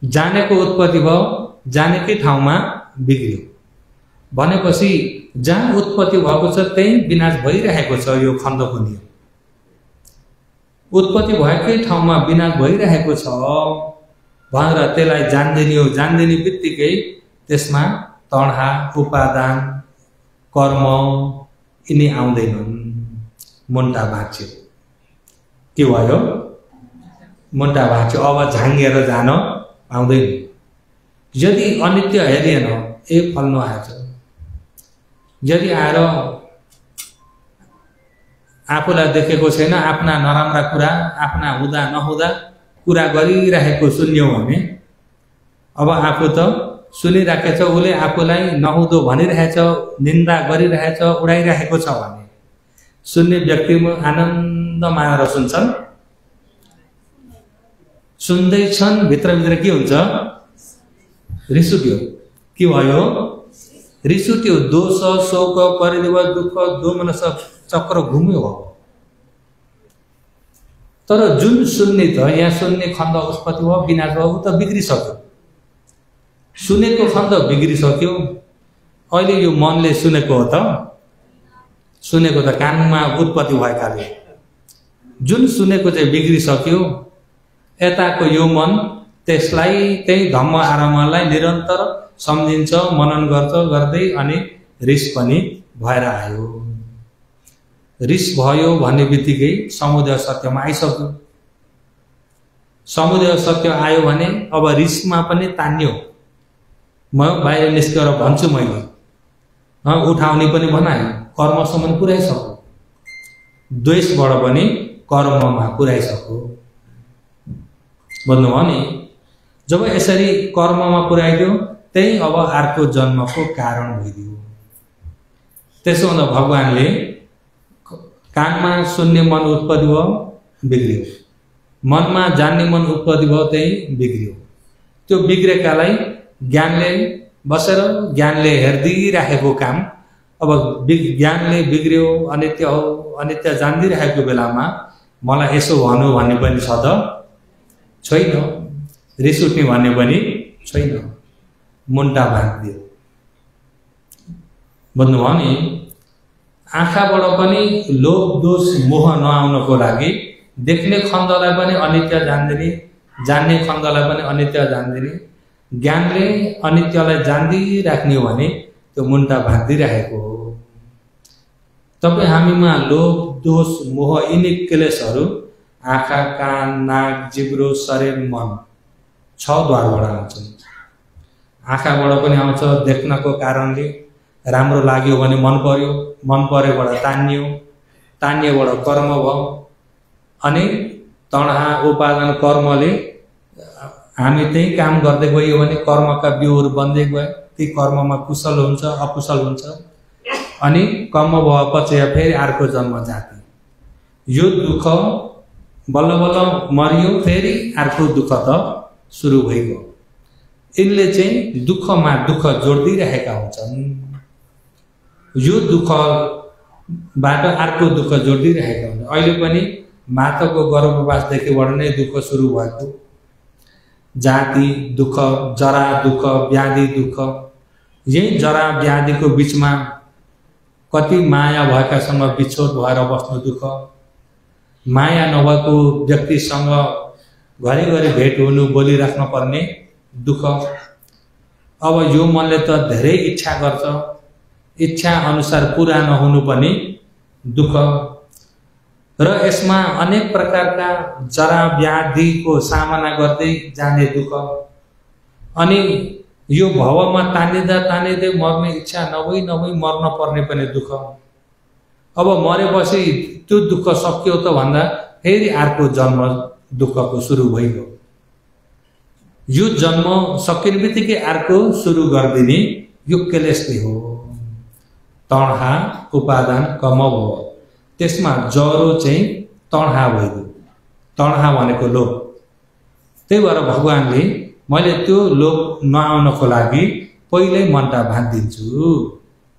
जानेको उत्पत्ति भयो, जानेकै ठाउँमा बिग्रियो। भनेपछि जहाँ उत्पत्ति भएको छ त्यही विनाश भइरहेको छ। यो खण्डको नियम उत्पत्ति भएकै ठाउँमा विनाश भइरहेको छ भनेर त्यसलाई जान्दिने हो। जान्दिने बित्तिकै त्यसमा तणहा, उपादान, कर्म यिनी आउँदैनन्। मुन्टा भाँच्यो, के भयो? मुन्टा भाँच्यो। अब झाँगेर जान आउँदैन। यदि अनित्य हेरिएन, फल्नु आएछ, यदि आएर आफूलाई देखेको छैन, आफ्ना नराम्रा कुरा, आफ्ना हुँदा नहुँदा कुरा गरिरहेको सुन्यो भने अब आफू त सुनिराखेछ, उसले आफूलाई नहुँदो भनिरहेछ, निन्दा गरिरहेछ, उडाइरहेको छ भने सुन्ने व्यक्तिमा आनन्द मानेर सुन्छन्। सुन्दैछन्, भित्रभित्र के हुन्छ? रिस उठ्यो। के भयो? रिस उठ्यो। दोष, शोक, परिदेव, दुःख, दोमनस चक्र घुम्यो। तर जुन सुन्ने त यहाँ सुन्ने खण्ड उत्पत्ति भयो, विनाश भयो, ऊ त बिग्रिसक्यो। सुनेको खण्ड बिग्रिसक्यो। अहिले यो मनले सुनेको हो त, सुनेको त कानमा उत्पत्ति भएकाले जुन सुनेको चाहिँ बिग्रिसक्यो। यताको यो मन त्यसलाई त्यही धम्म आरमणलाई निरन्तर सम्झिन्छ, मनन गर्छ, गर्दै अनि रिस पनि भएर आयो। रिस भयो भन्ने बित्तिकै समुदय सत्यमा आइसक्यो। समुदय सत्य आयो भने अब रिसमा पनि तान्यो। म बाहिर निस्केर भन्छु, मैले उठाउने पनि बनायो, कर्मसम्म पुर्याइसक्यो। द्वेषबाट पनि कर्ममा पुर्याइसक्यो। बुझ्नुभयो नि? जब यसरी कर्ममा पुर्याइदियो, त्यही अब अर्को जन्मको कारण भइदियो। त्यसो हुँदा भगवानले कानमा सुन्ने मन उत्पत्ति भयो, बिग्रियो। मनमा जान्ने मन उत्पत्ति भयो, त्यही बिग्रियो। त्यो बिग्रेकालाई ज्ञानले बसेर ज्ञानले हेरिदिइराखेको काम अब ज्ञानले बिग्रियो, अनित्य हो, अनित्य जान्दिरहेको बेलामा मलाई यसो भन्नु भन्ने पनि छ त छैन, रिस उठ्ने भन्ने पनि छैन। मुन्टा भाँच्दियो। बुझ्नुभयो नि? आँखाबाट पनि लोभ, दोष, मोह नआउनको लागि देख्ने खण्डलाई पनि अनित्य जान्दिने, जान्ने खण्डलाई पनि अनित्य जान्दिने, ज्ञानले अनित्यलाई जान्दिराख्ने हो भने त्यो मुन्टा भाँच्दिरहेको हो। तपाईँ हामीमा लोभ, दोष, मोह यिनी क्लेशहरू आँखा, कान, नाक, जिब्रो, शरीर, मन 6 द्वारबाट आउँछन्। आँखाबाट पनि आउँछ, देख्नको कारणले राम्रो लाग्यो भने मन पर्यो, मन परेबाट तान्यो, तान्योबाट कर्म भयो, अनि तणहा, उपादान, कर्मले हामी त्यही काम गर्दै गयो भने कर्मका बिउहरू बन्दै गयो। ती कर्ममा कुशल हुन्छ, अकुशल हुन्छ। अनि कम भएपछि फेरि अर्को जन्म जाति। यो दुःख बल्ल बल्ल मरियो, फेरि अर्को दुःख त सुरु भइगयो। यिनले चाहिँ दुःखमा दुःख जोड्दिरहेका हुन्छन्। यो दुःखबाट अर्को दुःख जोड्दिरहेका हुन्छन्। अहिले पनि माताको गर्भवासदेखिबाट नै दुःख सुरु भएको। जाति दुःख, जरा दुःख, व्याधि दुःख। यही जरा व्याधिको बिचमा कति माया भएकासँग बिछोड भएर बस्नु दुःख। माया नभएको व्यक्तिसँग घरिघरि भेट हुनु, बोलिराख्न पर्ने दुःख। अब यो मनले त धेरै इच्छा गर्छ, इच्छा अनुसार पूरा नहुनु पनि दुःख। र यसमा अनेक प्रकारका जरा व्याधिको सामना गर्दै जाने दुःख। अनि यो भवमा तानिँदै मर्ने इच्छा नभई मर्न पर्ने पनि दुःख। अब मरेपछि त्यो दुःख सकियो त भन्दा फेरि अर्को जन्म दुःखको सुरु भइगयो। यो जन्म सकिने बित्तिकै अर्को सुरु गरिदिने यो क्लेशले हो। तणहा उपादान कम भयो। त्यसमा जरो चाहिँ तणहा भइगयो। तणहा भनेको लोभ। त्यही भएर भगवानले मैले त्यो लोभ नआउनको लागि पहिल्यै मनटा बाँधिदिन्छु,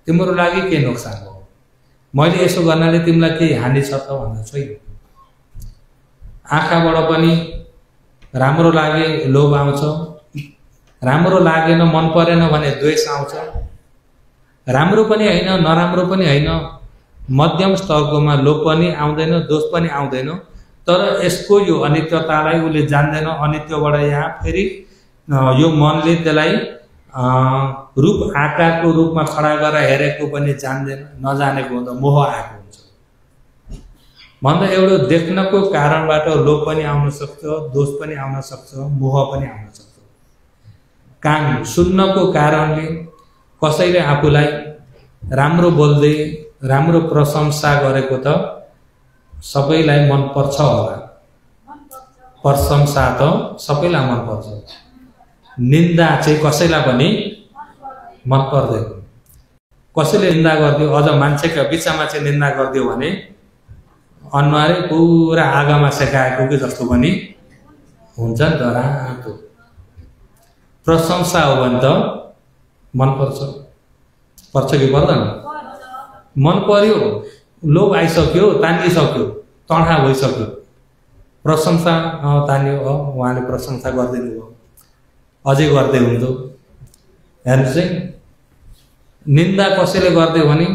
तिम्रो लागि के नोक्सान हो, मैले यसो गर्नाले तिमीलाई केही हानि छ त भन्दा छैन। आँखाबाट पनि राम्रो लागे लोभ आउँछ, राम्रो लागेन मन परेन भने द्वेष आउँछ। राम्रो पनि होइन नराम्रो पनि होइन, मध्यम स्तरकोमा लोभ पनि आउँदैन दोष पनि आउँदैन। तर यसको यो अनित्यतालाई उसले जान्दैन। अनित्यबाट यहाँ फेरि यो मनले त्यसलाई रूप आकारको रूपमा खडा गरेर हेरेको पनि जान्दैन। नजानेको हुँदा मोह आएको हुन्छ भन्दा एउटा देख्नको कारणबाट लोभ पनि आउन सक्छ, दोष पनि आउन सक्छ, मोह पनि आउन सक्छ। कान सुन्नको कारणले कसैले आफूलाई राम्रो बोल्दै राम्रो प्रशंसा गरेको त सबैलाई मन पर्छ होला। प्रशंसा त सबैलाई मन पर्छ, निन्दा चाहिँ कसैलाई पनि मन पर्दैन। कसैले निन्दा गरिदियो, अझ मान्छेका बिचमा चाहिँ निन्दा गरिदियो भने अनुहारै पुरा आगोमा सेकाएको कि जस्तो पनि हुन्छ नि त, रातो। प्रशंसा हो भने त मन पर्छ, पर्छ कि पर्दैन? मन पर्यो, लोभ आइसक्यो, तानिसक्यो, तणहा भइसक्यो। प्रशंसा तान्यो, उहाँले प्रशंसा गरिदिनु भयो, अझै गर्दै हुन्थ्यो। हेर्नु चाहिँ निन्दा कसैले गर्दै भने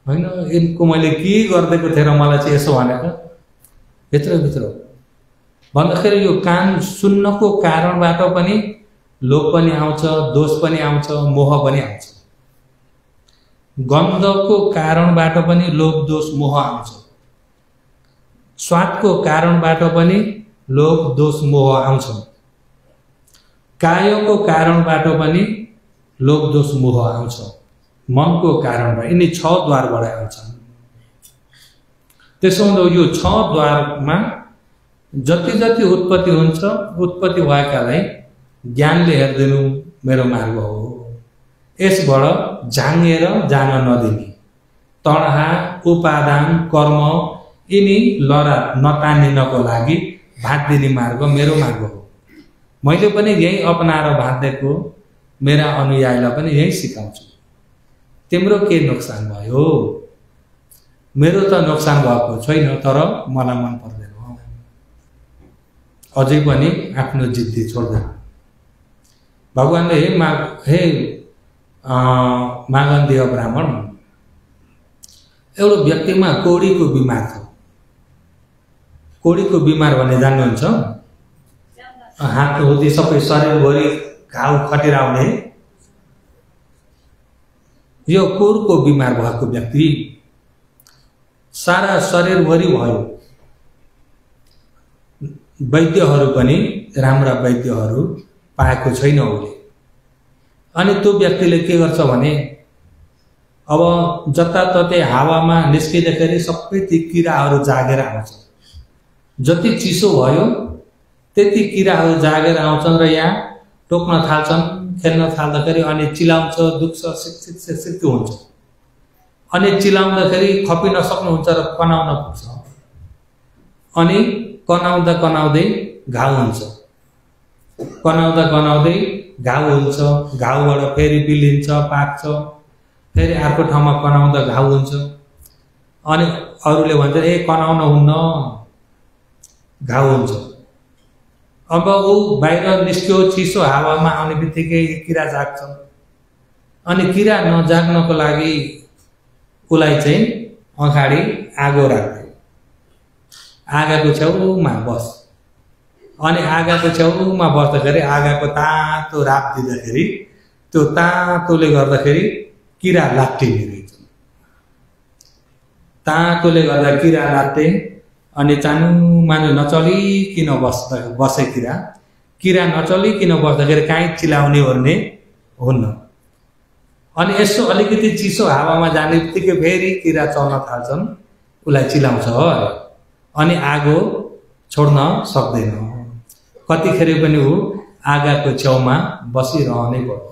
होइन यिनको मैले के गरिदिएको थिएँ र मलाई चाहिँ यसो भनेको भित्रभित्र भन्दाखेरि यो कान सुन्नको कारणबाट पनि लोभ पनि आउँछ, दोष पनि आउँछ, मोह पनि आउँछ। गन्धको कारणबाट पनि लोभ दोष मोह आउँछ। स्वादको कारणबाट पनि लोभ दोष मोह आउँछ। कायको कारणबाट पनि लोभ दोष मोह आउँछ। मनको कारणबाट यिनी 6 द्वारबाट आउँछन्। त्यसो हुँदा यो 6 द्वारमा जति जति उत्पत्ति हुन्छ, उत्पत्ति भएकालाई ज्ञानले हेरिदिनु मेरो मार्ग हो। यसबाट झाँगेर जान नदिने तणहा उपादान कर्म यिनी लरा नतानिनको लागि भाँदिने मार्ग मेरो मार्ग हो। मैले पनि यही अपनाएर भाँदेको मेरा अनुयायीलाई पनि यही सिकाउँछु। तिम्रो के नोक्सान भयो? मेरो त नोक्सान भएको छैन, तर मलाई मन पर्दैन। अझै पनि आफ्नो जिद्दी छोड्दैन। भगवानले हे मागन्धेय ब्राह्मण, एउटा व्यक्तिमा कोडीको बिमार छ। कोडीको बिमार भने जान्नुहुन्छ? हात हुँदी सबै शरीरभरि घाउ खटिराउने यो कोडको बिमार भएको व्यक्ति सारा शरीरभरि भयो। वैद्यहरू पनि राम्रा वैद्यहरू पाएको छैन उसले। अनि त्यो व्यक्तिले के गर्छ भने अब जताततै हावामा निस्किँदाखेरि सबै ती किराहरू जागेर आउँछ। जति चिसो भयो त्यति किराहरू जागेर आउँछन् र यहाँ टोक्न थाल्छन्, खेल्न थाल्दाखेरि अनि चिलाउँछ, दुख्छ, सिक हुन्छ। अनि चिलाउँदाखेरि खपिन सक्नुहुन्छ र कनाउन पुग्छ। अनि कनाउँदा कनाउँदै घाउ हुन्छ, कनाउँदा कनाउँदै घाउ हुन्छ, घाउबाट फेरि बिलिन्छ, पाक्छ, फेरि अर्को ठाउँमा कनाउँदा घाउ हुन्छ। अनि अरूले भन्छ ए कनाउन हुन्न, घाउ हुन्छ। अब ऊ बाहिर निस्क्यो, चिसो हावामा आउने बित्तिकै किरा जाग्छ। अनि किरा नजाग्नको लागि उसलाई चाहिँ अगाडि आगो राख्दै आगाको छेउमा बस। अनि आगाको छेउमा बस्दाखेरि आगाको तातो राप दिँदाखेरि त्यो तातोले गर्दाखेरि किरा लात्तिने रहेछ। तातोले गर्दा किरा लात्ते अनि चानु मानु नचलिकन बसे किरा नचलिकन बस्दाखेरि काहीँ चिलाउने ओर्ने हुन्न। अनि यसो अलिकति चिसो हावामा जाने बित्तिकै फेरि किरा चल्न थाल्छन्, उसलाई चिलाउँछ अरे। अनि आगो छोड्न सक्दैन, कतिखेर पनि ऊ आगाको छेउमा बसिरहनै पर्छ।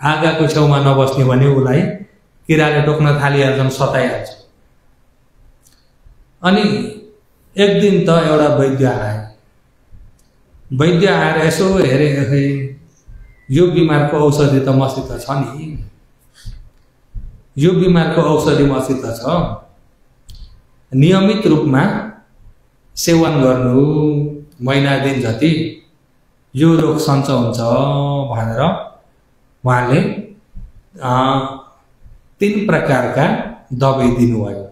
आगाको छेउमा नबस्ने भने उसलाई किराले टोक्न थालिहाल्छन्, सताइहाल्छ। अनि एक दिन त एउटा वैद्य आए। वैद्य आएर यसो हेरे, यो बिमारको औषधि त मसित छ नि, यो बिमारको औषधि मसित छ, नियमित रूपमा सेवन गर्नु, महिना दिन जति यो रोग सन्चो हुन्छ भनेर उहाँले 3 प्रकारका दबाई दिनुभयो।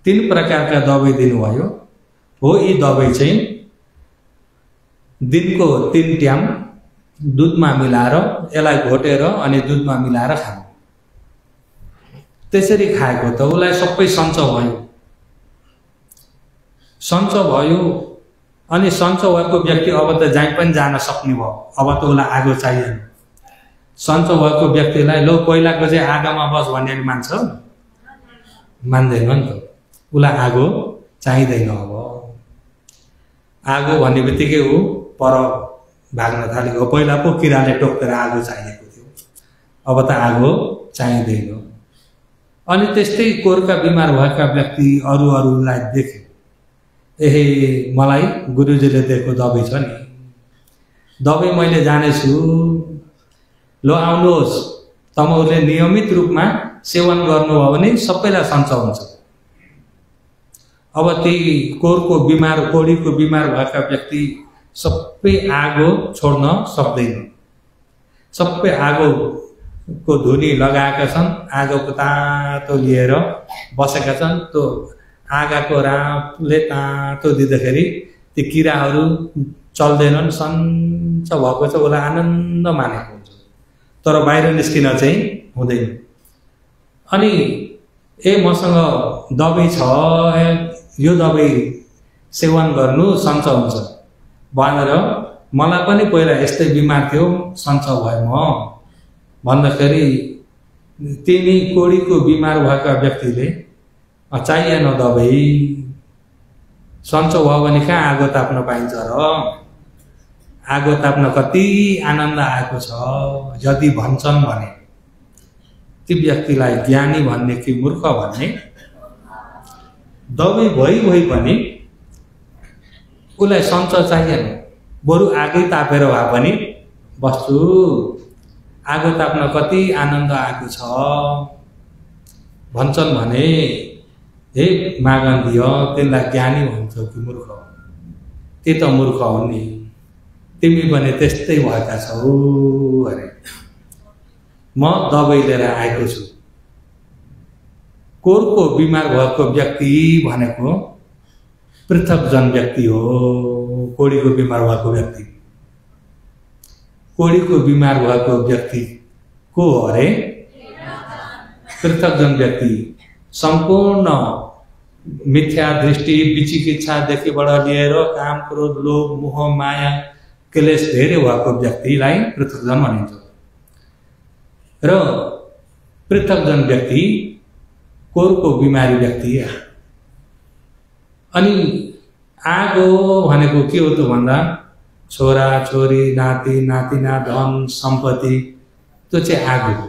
3 प्रकारका दबाई दिनुभयो। हो यी दबाई चाहिँ दिनको 3 टाइम दुधमा मिलाएर, यसलाई घोटेर अनि दुधमा मिलाएर खानु। त्यसरी खाएको त उसलाई सबै सन्चो भयो, सन्चो भयो। अनि सन्चो भएको व्यक्ति अब त जहीँ पनि जान सक्ने भयो, अब त उसलाई आगो चाहिएन। सन्चो भएको व्यक्तिलाई लो पहिलाको चाहिँ आगोमा बस भन्ने मान्छ, मान्दैन नि त, उसलाई आगो चाहिँदैन। अब आगो भन्ने बित्तिकै ऊ पर भाग्न थालेको। पहिला पो किराले टोकेर आगो चाहिएको थियो, अब त आगो चाहिँदैन। अनि त्यस्तै कोरका बिमार भएका व्यक्ति अरूलाई देखे, एहे मलाई गुरुजीले दिएको दबाई छ नि, दबाई मैले जानेछु, लो आउनुहोस्, तपाईँहरूले नियमित रूपमा सेवन गर्नुभयो भने सबैलाई सन्चो हुन्छ। अब ती कोरको बिमार, कोडीको बिमार भएका व्यक्ति सबै आगो छोड्न सक्दैन, सबै आगोको धुनी लगाएका छन्, आगोको तातो लिएर बसेका छन्। त्यो आगाको रापले तातो दिँदाखेरि ती किराहरू चल्दैनन्, सन्चो भएको छ, उसलाई आनन्द मानेको हुन्छ। तर बाहिर निस्किन चाहिँ हुँदैन। अनि मसँग दबाई छ, यो दबाई सेवन गर्नु सन्चो हुन्छ भनेर मलाई पनि पहिला यस्तै बिमार थियो, सन्चो भए म भन्दाखेरि तिनी कोडीको बिमार भएका व्यक्तिले चाहिएन दबाई, सन्चो भयो भने कहाँ आगो ताप्न पाइन्छ र, आगो ताप्न कति आनन्द आएको छ यदि भन्छन् भने ती व्यक्तिलाई ज्ञानी भन्ने कि मूर्ख भन्ने, दबाई भई पनि उसलाई सन्चो चाहिएन। बरु आगै तापेर भए पनि बस्छु, आगो ताप्न कति आनन्द आएको छ भन्छन् भने हे मागन्दिय, त्यसलाई ज्ञानी भन्छौ कि मूर्ख? त्यो त मूर्ख हो नि, तिमी पनि त्यस्तै भएका छौ अरे। म दबाई लिएर आएको छु। कोरको बिमार भएको व्यक्ति भनेको पृथकजन व्यक्ति हो। कोडीको बिमार भएको व्यक्ति, कोडीको बिमार भएको व्यक्ति को हो अरे? पृथकजन व्यक्ति। सम्पूर्ण मिथ्या दृष्टि, विचिकित्सादेखिबाट लिएर काम, क्रोध, लोभ, मोह, माया, क्लेश धेरै भएको व्यक्तिलाई पृथकजन भनिन्छ। र पृथकजन व्यक्ति कोरको बिमारी व्यक्ति। अनि आगो भनेको के हो त भन्दा छोरा छोरी, नाति नातिना, धन सम्पत्ति, त्यो चाहिँ आगो हो।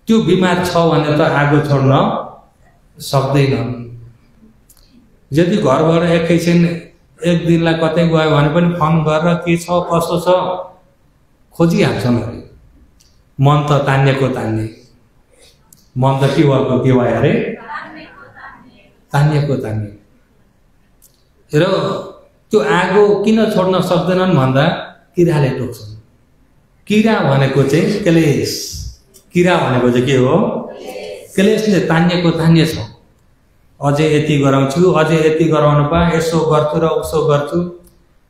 त्यो बिमार छ भने त आगो छोड्न सक्दैन। यदि घरबाट एकैछिन एक दिनलाई कतै गयो भने पनि फोन गरेर के छ कसो छ खोजिहाल्छन् अरे। मन त तान्नेको तान्ने, मन त के भएको के भयो अरे, तान्नेको तान्ने। र त्यो आगो किन छोड्न सक्दैनन् भन्दा किराले टोक्छन्। किरा भनेको चाहिँ क्लेश, किरा भनेको चाहिँ के हो, क्लेशले तान्नेको तान्ने छ। अझै यति गराउँछु, अझै यति गराउनु पा, यसो गर्छु र उसो गर्छु,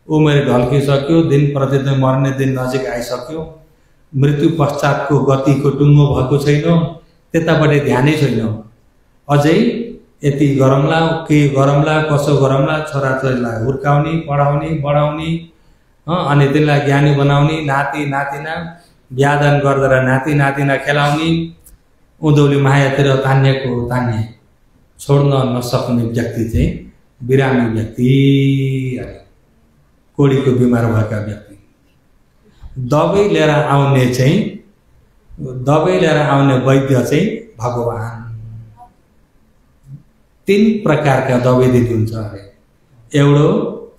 उमेर ढल्किसक्यो, दिन प्रतिदिन मर्ने दिन नजिक आइसक्यो, मृत्यु पश्चातको गतिको टुङ्गो भएको छैन, त्यतापट्टि ध्यानै छैन। अझै यति गरौँला, के गरौँला, कसो गरौँला, छोराछोरीलाई हुर्काउने, पढाउने, बढाउने, अनि तिनलाई ज्ञानी बनाउने, नाति नातिना बिहादान गरेर नाति नातिना खेलाउने, उँधौली मायातिर तान्नेको तान्ने, छोड्न नसक्ने व्यक्ति चाहिँ बिरामी व्यक्ति अरे, कोडीको बिमार भएका व्यक्ति। दबाई लिएर आउने चाहिँ, दबाई लिएर आउने वैद्य चाहिँ भगवान। 3 प्रकारका दबाई दिनुहुन्छ अरे। एउटो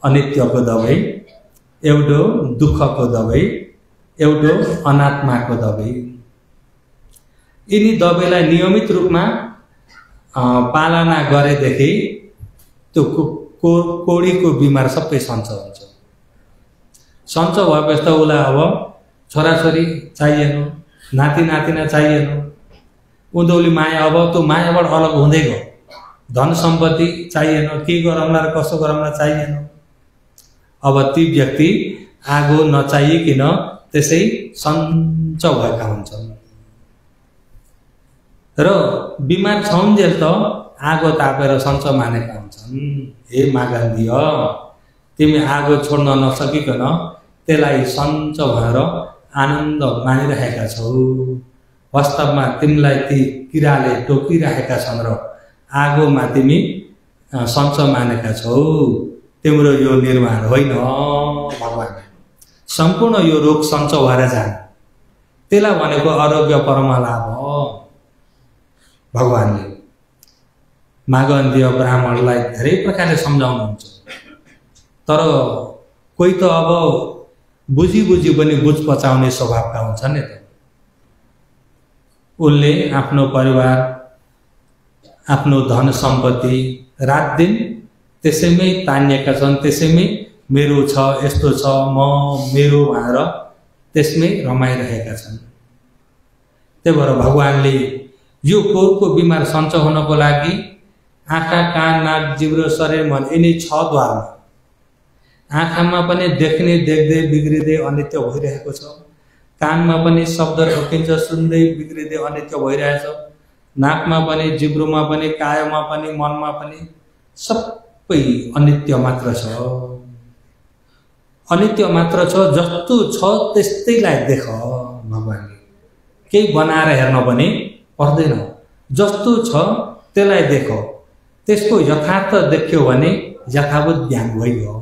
अनित्यको दबाई, एउटो दुःखको दबाई, एउटो अनात्माको दबाई। यिनी दबाईलाई नियमित रूपमा पालना गरेदेखि त्यो कोडीको बिमार सबै सन्चो हुन्छ। सन्चो भएपछि त उसलाई अब छोराछोरी चाहिएन, नाति नातिना चाहिएन, उँधौली माया, अब त्यो मायाबाट अलग हुँदै गयो। धन सम्पत्ति चाहिएन, के गरौँला र कसो गरौँला चाहिएन। अब ती व्यक्ति आगो नचाहिकन त्यसै सन्चो भएका हुन्छन्। र बिमार छौन्जेल त आगो तापेर सन्चो मानेका हुन्छन्। हे मागन्दिय, तिमी आगो छोड्न नसकिकन त्यसलाई सन्चो भएर आनन्द मानिरहेका छौ। वास्तवमा तिमीलाई ती किराले टोकिरहेका छन् र आगोमा तिमी सन्चो मानेका छौ। तिम्रो यो निर्माण होइन भगवान। सम्पूर्ण यो रोग सन्चो भएर जाने, त्यसलाई भनेको आरोग्य परमलाभ हो। भगवानले मागन्दिय ब्राह्मणलाई धेरै प्रकारले सम्झाउनुहुन्छ, तर कोही त अब बुझी बुझी पनि बुझ पचाउने स्वभावका हुन्छन् नि त। उनले आफ्नो परिवार, आफ्नो धन सम्पत्ति रात दिन त्यसैमै तानिएका छन्, त्यसैमै मेरो छ, यस्तो छ, म मेरो भनेर त्यसमै रमाइरहेका छन्। त्यही भएर भगवानले यो कोरको बिमार सन्चो हुनको लागि आँखा, कान, नाक, जिब्रो, शरीर, मन यिनी 6 द्वारमा, आँखामा पनि देख्ने देख्दै बिग्रिँदै अनित्य भइरहेको छ, कानमा पनि शब्द ठोकिन्छ सुन्दै बिग्रिँदै अनित्य भइरहेछ, नाकमा पनि, जिब्रोमा पनि, कायमा पनि, मनमा पनि सबै अनित्य मात्र छ। अनित्य मात्र छ, जस्तो छ त्यस्तैलाई देख भगवानले। केही बनाएर हेर्न पनि पर्दैन, जस्तो छ त्यसलाई देख। त्यसको यथार्थ देख्यो भने यथाभूत ज्ञान भइगयो।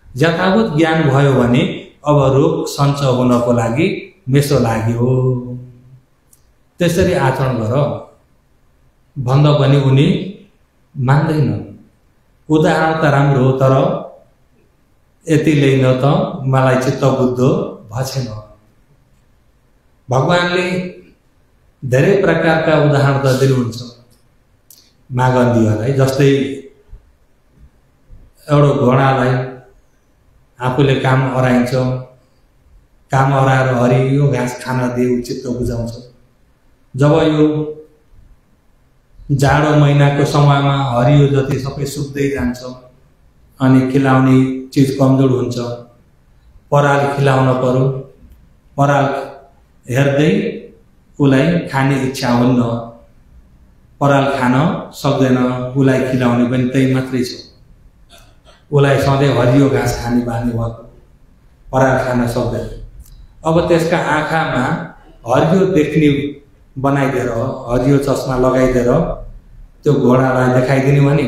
यथाभूत ज्ञान भयो भने अब रोग सन्चो हुनको लागि मेसो लाग्यो। त्यसरी आचरण गर भन्दा पनि उनी मान्दैनन्। उदाहरण त राम्रो हो, तर यति ल्याइन त मलाई चित्त बुझ्दो भएन। भगवानले धेरै प्रकारका उदाहरण त दिनुहुन्छ मागन्दियलाई। जस्तै एउटा घोडालाई आफूले काम अराइन्छ, काम अराएर हरियो घाँस खान दिए चित्त बुझाउँछ। जब यो जाडो महिनाको समयमा हरियो जति सबै सुक्दै जान्छ अनि खिलाउने चिज कमजोर हुन्छ, पराल खिलाउन पर्यो। पराल हेर्दै उसलाई खाने इच्छा हुन्न, पराल खान सक्दैन, उसलाई खिलाउने पनि त्यही मात्रै छ। उसलाई सधैँ हरियो घाँस खाने बानी भएको, पराल खान सक्दैन। अब त्यसका आँखामा हरियो देख्ने बनाइदिएर, हरियो चस्मा लगाइदिएर त्यो घोडालाई देखाइदिने भने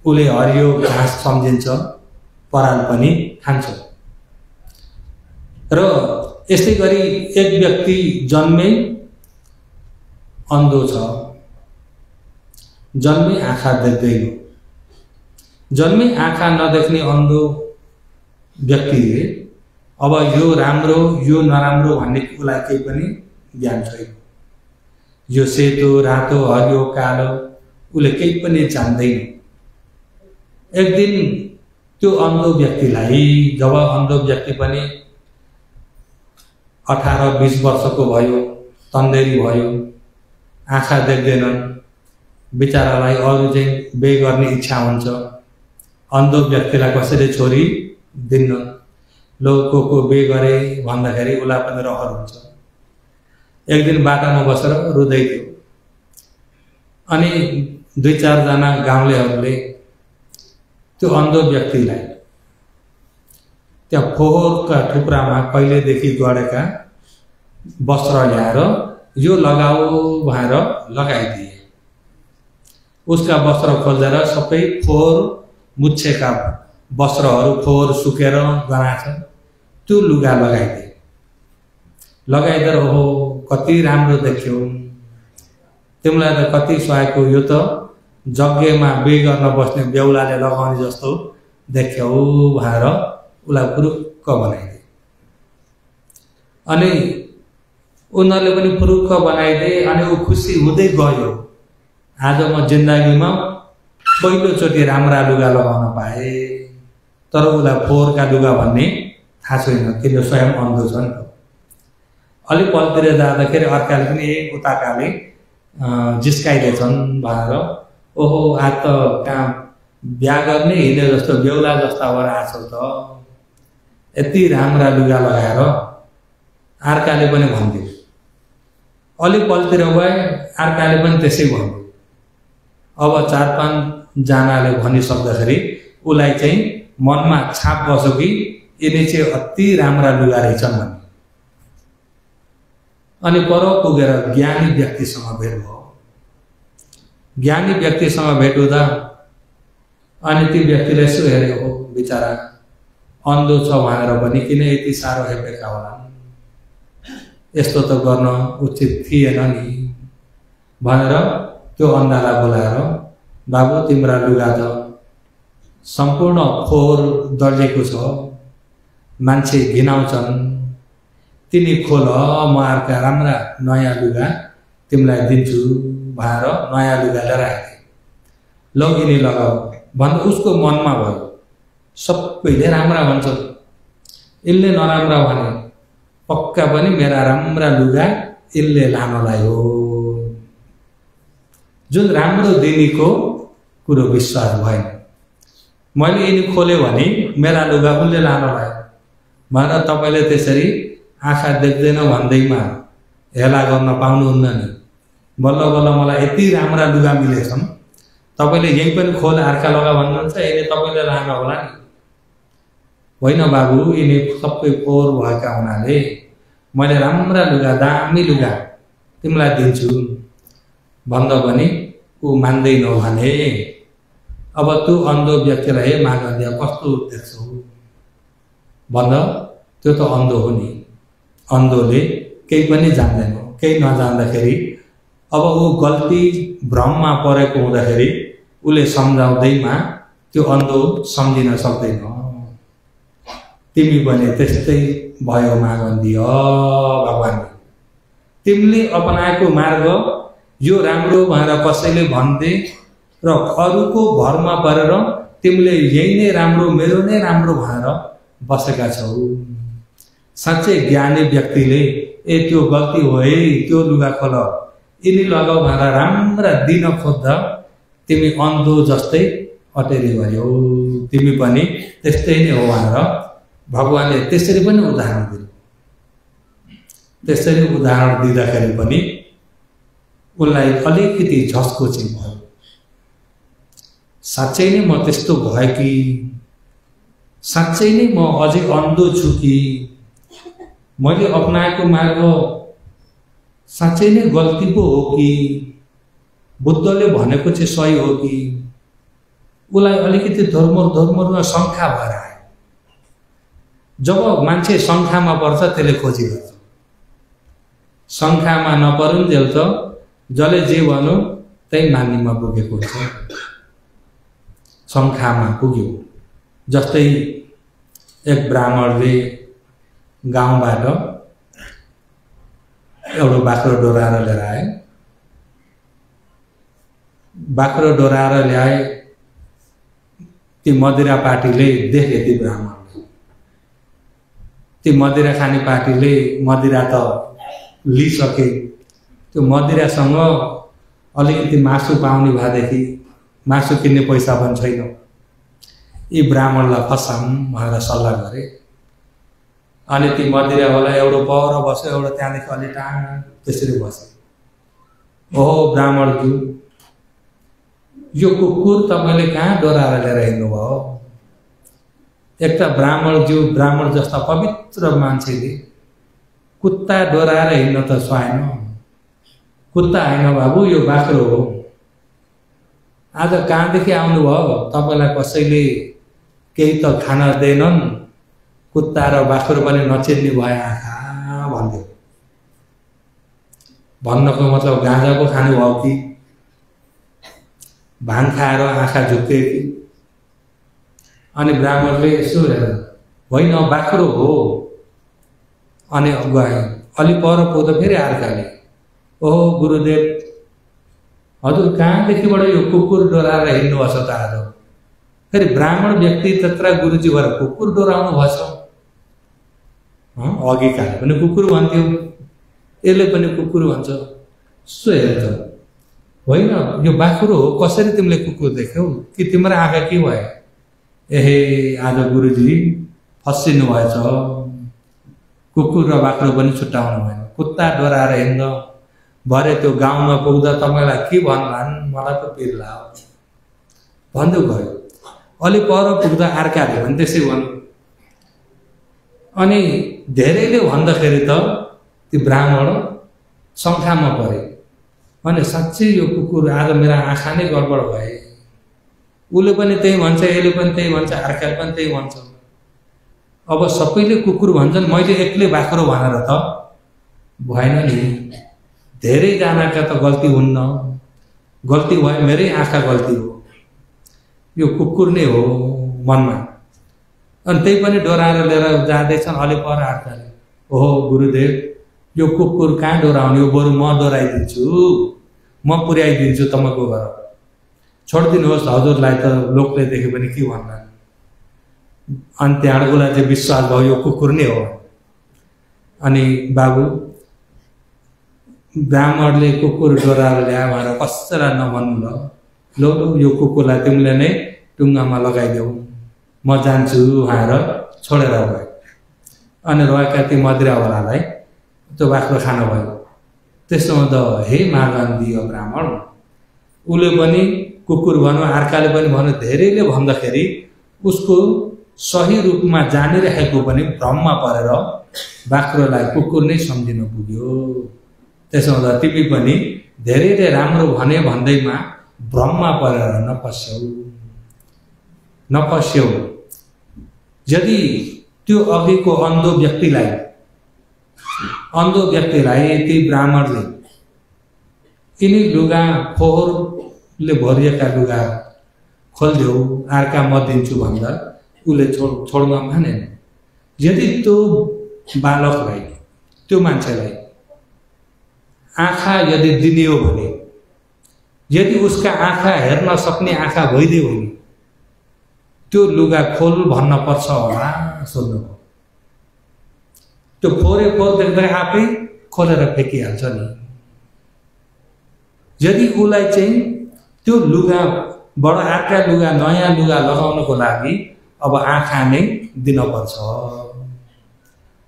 उसले हरियो घाँस सम्झिन्छ, पराल पनि खान्छ। र यस्तै गरी एक व्यक्ति जन्मे अन्धो छ, जन्मै आँखा देख्दैन। जन्मै आँखा नदेख्ने अन्धो व्यक्तिले अब यो राम्रो यो नराम्रो भन्ने उसलाई केही पनि ज्ञान छैन। यो सेतो रातो हरियो कालो उसले केही पनि जान्दैन। एक दिन त्यो अन्धो व्यक्तिलाई, जब अन्धो व्यक्ति पनि 18-20 वर्षको भयो, तन्देरी भयो, आँखा देख्दैनन्, बिचारालाई अरू चाहिँ बिहे गर्ने इच्छा हुन्छ। अन्धो व्यक्तिलाई कसैले छोरी दिन्न। को बिहे गरे भन्दाखेरि उसलाई पनि रहर हुन्छ। एक दिन बाटामा बसेर रुँदै थियो। अनि 2-4 जना गाउँलेहरूले त्यो अन्धो व्यक्तिलाई त्यहाँ फोहोरका टुक्रामा कहिलेदेखि गढेका वस्त्र ल्याएर यो लगाऊ भनेर लगाइदिए। उसका वस्त्र खोलेर सबै फोहोर मुछेका वस्त्रहरू फोहोर सुकेर गनाछ, त्यो लुगा लगाइदिए। लगाइदिएर ओहो कति राम्रो देख्यो, तिमीलाई त कति सुहाएको, यो त जग्गेमा बिहे गर्न बस्ने बेहुलाले लगाउने जस्तो देख्यौ भनेर उसलाई फुरुक्क बनाइदिए। अनि उनीहरूले पनि फुरुक्क बनाइदिए। अनि ऊ खुसी हुँदै गयो। आज म जिन्दगीमा पहिलोचोटि राम्रा लुगा लगाउन पाएँ। तर उसलाई फोहोरका लुगा भन्ने थाहा छैन, किन स्वयं अन्धो छ नि त। अलिक पलतिर जाँदाखेरि अर्काले पनि उताकाले जिस्काइदिएछन् भनेर ओहो आज त कहाँ बिहा गर्ने हिँडे जस्तो बेहुला जस्ता भएर आछौ त, यति राम्रा लुगा लगाएर अर्काले पनि भनिदियो। अलिक पलतिर गए अर्काले पनि त्यसै भन्यो। अब 4-5 जनाले भनिसक्दाखेरि उसलाई चाहिँ मनमा छाप बस्यो कि यिनी चाहिँ अति राम्रा लुगा रहेछन् भन्ने। अनि पर पुगेर ज्ञानी व्यक्तिसँग भेट भयो। ज्ञानी व्यक्तिसँग भेट हुँदा अनि ती व्यक्तिले यसो हेऱ्यो, हो बिचरा अन्धो छ भनेर पनि किन यति साह्रो हेपेका होला, यस्तो त गर्न उचित थिएन नि भनेर त्यो अन्धालाई बोलाएर बाबु तिम्रा लुगा त सम्पूर्ण फोहोर दलिएको छ, मान्छे घिनाउँछन्, तिमी खोल म अर्का राम्रा नयाँ लुगा तिमीलाई दिन्छु भनेर नयाँ लुगा लिएर आए। लगिनी लगाऊ भन्दा उसको मनमा भयो सबैले राम्रा भन्छन्, यसले नराम्रा भने पक्का पनि मेरा राम्रा लुगा यसले लानलाई हो। जुन राम्रो दिनीको कुरो विश्वास भएन। मैले यिनी खोल्यो भने मेरा लुगा उसले लानलाई भनेर तपाईँले त्यसरी आँखा देख्दैन भन्दैमा हेला गर्न पाउनुहुन्न नि। बल्ल बल्ल मलाई यति राम्रा लुगा मिलेछन्, तपाईँले यही पनि खोल अर्का लगा भन्नुहुन्छ, यिनी तपाईँले लान होला नि। होइन बाबु, यिनी सबै फोहोर भएका हुनाले मैले राम्रा लुगा दामी लुगा तिमीलाई दिन्छु भन्दा पनि ऊ मान्दैन भने अब तँ अन्धो व्यक्तिलाई हे मागन्दिया कस्तो देख्छौ भन्दा त्यो त अन्धो हो नि। अन्धोले केही पनि जान्दैन। केही नजान्दाखेरि अब ऊ गल्ती भ्रममा परेको हुँदाखेरि उसले सम्झाउँदैमा त्यो अन्धो सम्झिन सक्दैन। तिमी पनि त्यस्तै भयो मागन्दिय भगवान्ले। तिमीले अपनाएको मार्ग यो राम्रो भनेर कसैले भन्दै र अरूको भरमा परेर तिमीले यही नै राम्रो मेरो नै राम्रो भनेर बसेका छौ। साँच्चै ज्ञानी व्यक्तिले ए त्यो गल्ती हो है, त्यो लुगा खोल यिनी लगाऊ भनेर राम्रा दिन खोज्दा तिमी अन्धो जस्तै अटेरी गर्यौ। तिमी पनि त्यस्तै नै हो भनेर भगवान्ले त्यसरी पनि उदाहरण दिनु। त्यसरी उदाहरण दिँदाखेरि पनि उसलाई अलिकति झस्को चाहिँ भयो। साँच्चै नै म त्यस्तो भयो कि, साँच्चै नै म अझै अन्धो छु कि, मैले अपनाएको मार्ग साँच्चै नै गल्ती पो हो कि, बुद्धले भनेको चाहिँ सही हो कि। उसलाई अलिकति धर्ममा शङ्का भएर आयो। जब मान्छे शङ्कामा पर्छ त्यसले खोजी गर्छ। शङ्कामा नपरुन्जेल त जसले जे भन्यो त्यही मान्नेमा पुगेको हुन्छ, शङ्खामा पुग्यो। जस्तै एक ब्राह्मणले गाउँबाट एउटा बाख्रो डोराएर लिएर आए। बाख्रो डोराएर ल्याए, ती मदिरा पार्टीले देखे, ती ब्राह्मणले, ती मदिरा खाने पार्टीले मदिरा त लिइसके, त्यो मदिरासँग अलिकति मासु पाउने भएदेखि मासु किन्ने पैसा पनि छैन। यी ब्राह्मणलाई फसाऊँ भनेर सल्लाह गरे। अनि ती मदिरावाला एउटा पर बस्यो, एउटा त्यहाँदेखि अलि टाढा त्यसरी बस्यो। ओहो ब्राह्मणज्यू, यो कुकुर तपाईँले कहाँ डोराएर लिएर हिँड्नुभयो? एक त ब्राह्मणज्यू, ब्राह्मण जस्ता पवित्र मान्छेले कुत्ता डोराएर हिँड्न त सुहाएन। कुत्ता होइन बाबु, यो बाख्रो हो। आज कहाँदेखि आउनुभयो? तपाईँलाई कसैले केही त खान दिएनन्, कुत्ता र बाख्रो पनि नचिन्ने भयो आँखा भन्थ्यो। भन्नको मतलब गाँजा पो खानुभयो कि भाङ खाएर आँखा झुक्के कि? अनि ब्राह्मणले यसो हेर, होइन बाख्रो हो। अनि गए, अलि पर पुग्दा फेरि अर्काले, ओहो गुरुदेव, हजुर कहाँदेखिबाट यो कुकुर डोराएर हिँड्नुभएछ त आज? फेरि ब्राह्मण व्यक्ति त्यत्र गुरुजी भएर कुकुर डोराउनु भएछ। अघि काले पनि कुकुर भन्थ्यो, यसले पनि कुकुर भन्छ। सो हेर त, होइन यो बाख्रो हो, कसरी तिमीले कुकुर देख्यौ? कि तिम्रो आँखा के भयो? एहे आज गुरुजी फसिनु भएछ, कुकुर र बाख्रो पनि छुट्याउनु भएन। कुत्ता डोराएर हिँड्दा भरे त्यो गाउँमा पुग्दा तपाईँलाई के भन्लान्, मलाई त पिर लाग्यो भन्दै गयो। अलि पर पुग्दा अर्काले पनि त्यसै भन्यो। अनि धेरैले भन्दाखेरि त ती ब्राह्मण शङ्खामा परे। अनि साँच्चै यो कुकुर आज मेरो आँखा नै गडबड भए। उसले पनि त्यही भन्छ, यसले पनि त्यही भन्छ, अर्काले पनि त्यही भन्छ। अब सबैले कुकुर भन्छन्, मैले एक्लै बाख्रो भनेर त भएन नि। धेरैजनाका त गल्ती हुन्न, गल्ती भयो मेरै आँखा गल्ती हो, यो कुकुर नै हो मनमा। अनि त्यही पनि डोराएर लिएर जाँदैछन् अलि पर अर्काले, ओहो गुरुदेव, यो कुकुर कहाँ डोराउने हो? बरु म डोराइदिन्छु, म पुर्याइदिन्छु तपाईँको घर, छोडिदिनुहोस् हजुरलाई त लोकले देखे पनि के भन्ला। अनि त्यहाँबाट उसलाई चाहिँ विश्वास भयो यो कुकुर नै हो। अनि बाबु ब्राह्मणले कुकुर डोराएर ल्यायो भनेर कसैलाई नभन्नु ल, लो यो कुकुरलाई तिमीले नै टुङ्गामा लगाइदेऊ, म जान्छु भनेर छोडेर गयो। अनि रहेका ती मदिरावालालाई त्यो बाख्रो खान भयो। त्यसो त हे मागन दियो ब्राह्मण, उसले पनि कुकुर भन्यो, अर्काले पनि भन्यो। धेरैले भन्दाखेरि उसको सही रूपमा जानिरहेको पनि भ्रममा परेर बाख्रोलाई कुकुर नै सम्झिन पुग्यो। त्यसो हुँदा तिमी पनि धेरैले राम्रो भने भन्दैमा भ्रममा परेर नफस्यौ। यदि त्यो अघिको अन्धो व्यक्तिलाई ती ब्राह्मणले यिनी लुगा फोहोरले भरिएका लुगा खोलिदेऊ, अर्का म दिन्छु भन्दा उसले छोड्न मानेन। यदि त्यो बालकलाई, त्यो मान्छेलाई आँखा यदि दिने हो भने, यदि उसका आँखा हेर्न सक्ने आँखा भइदियो भने त्यो लुगा खोल भन्न पर्छ होला सोध्नु। त्यो फोहोर देख्दा आफै खोलेर फ्याँकिहाल्छ नि। यदि उसलाई चाहिँ त्यो लुगाबाट अर्का लुगा, नयाँ लुगा लगाउनको लागि अब आँखा नै दिनुपर्छ।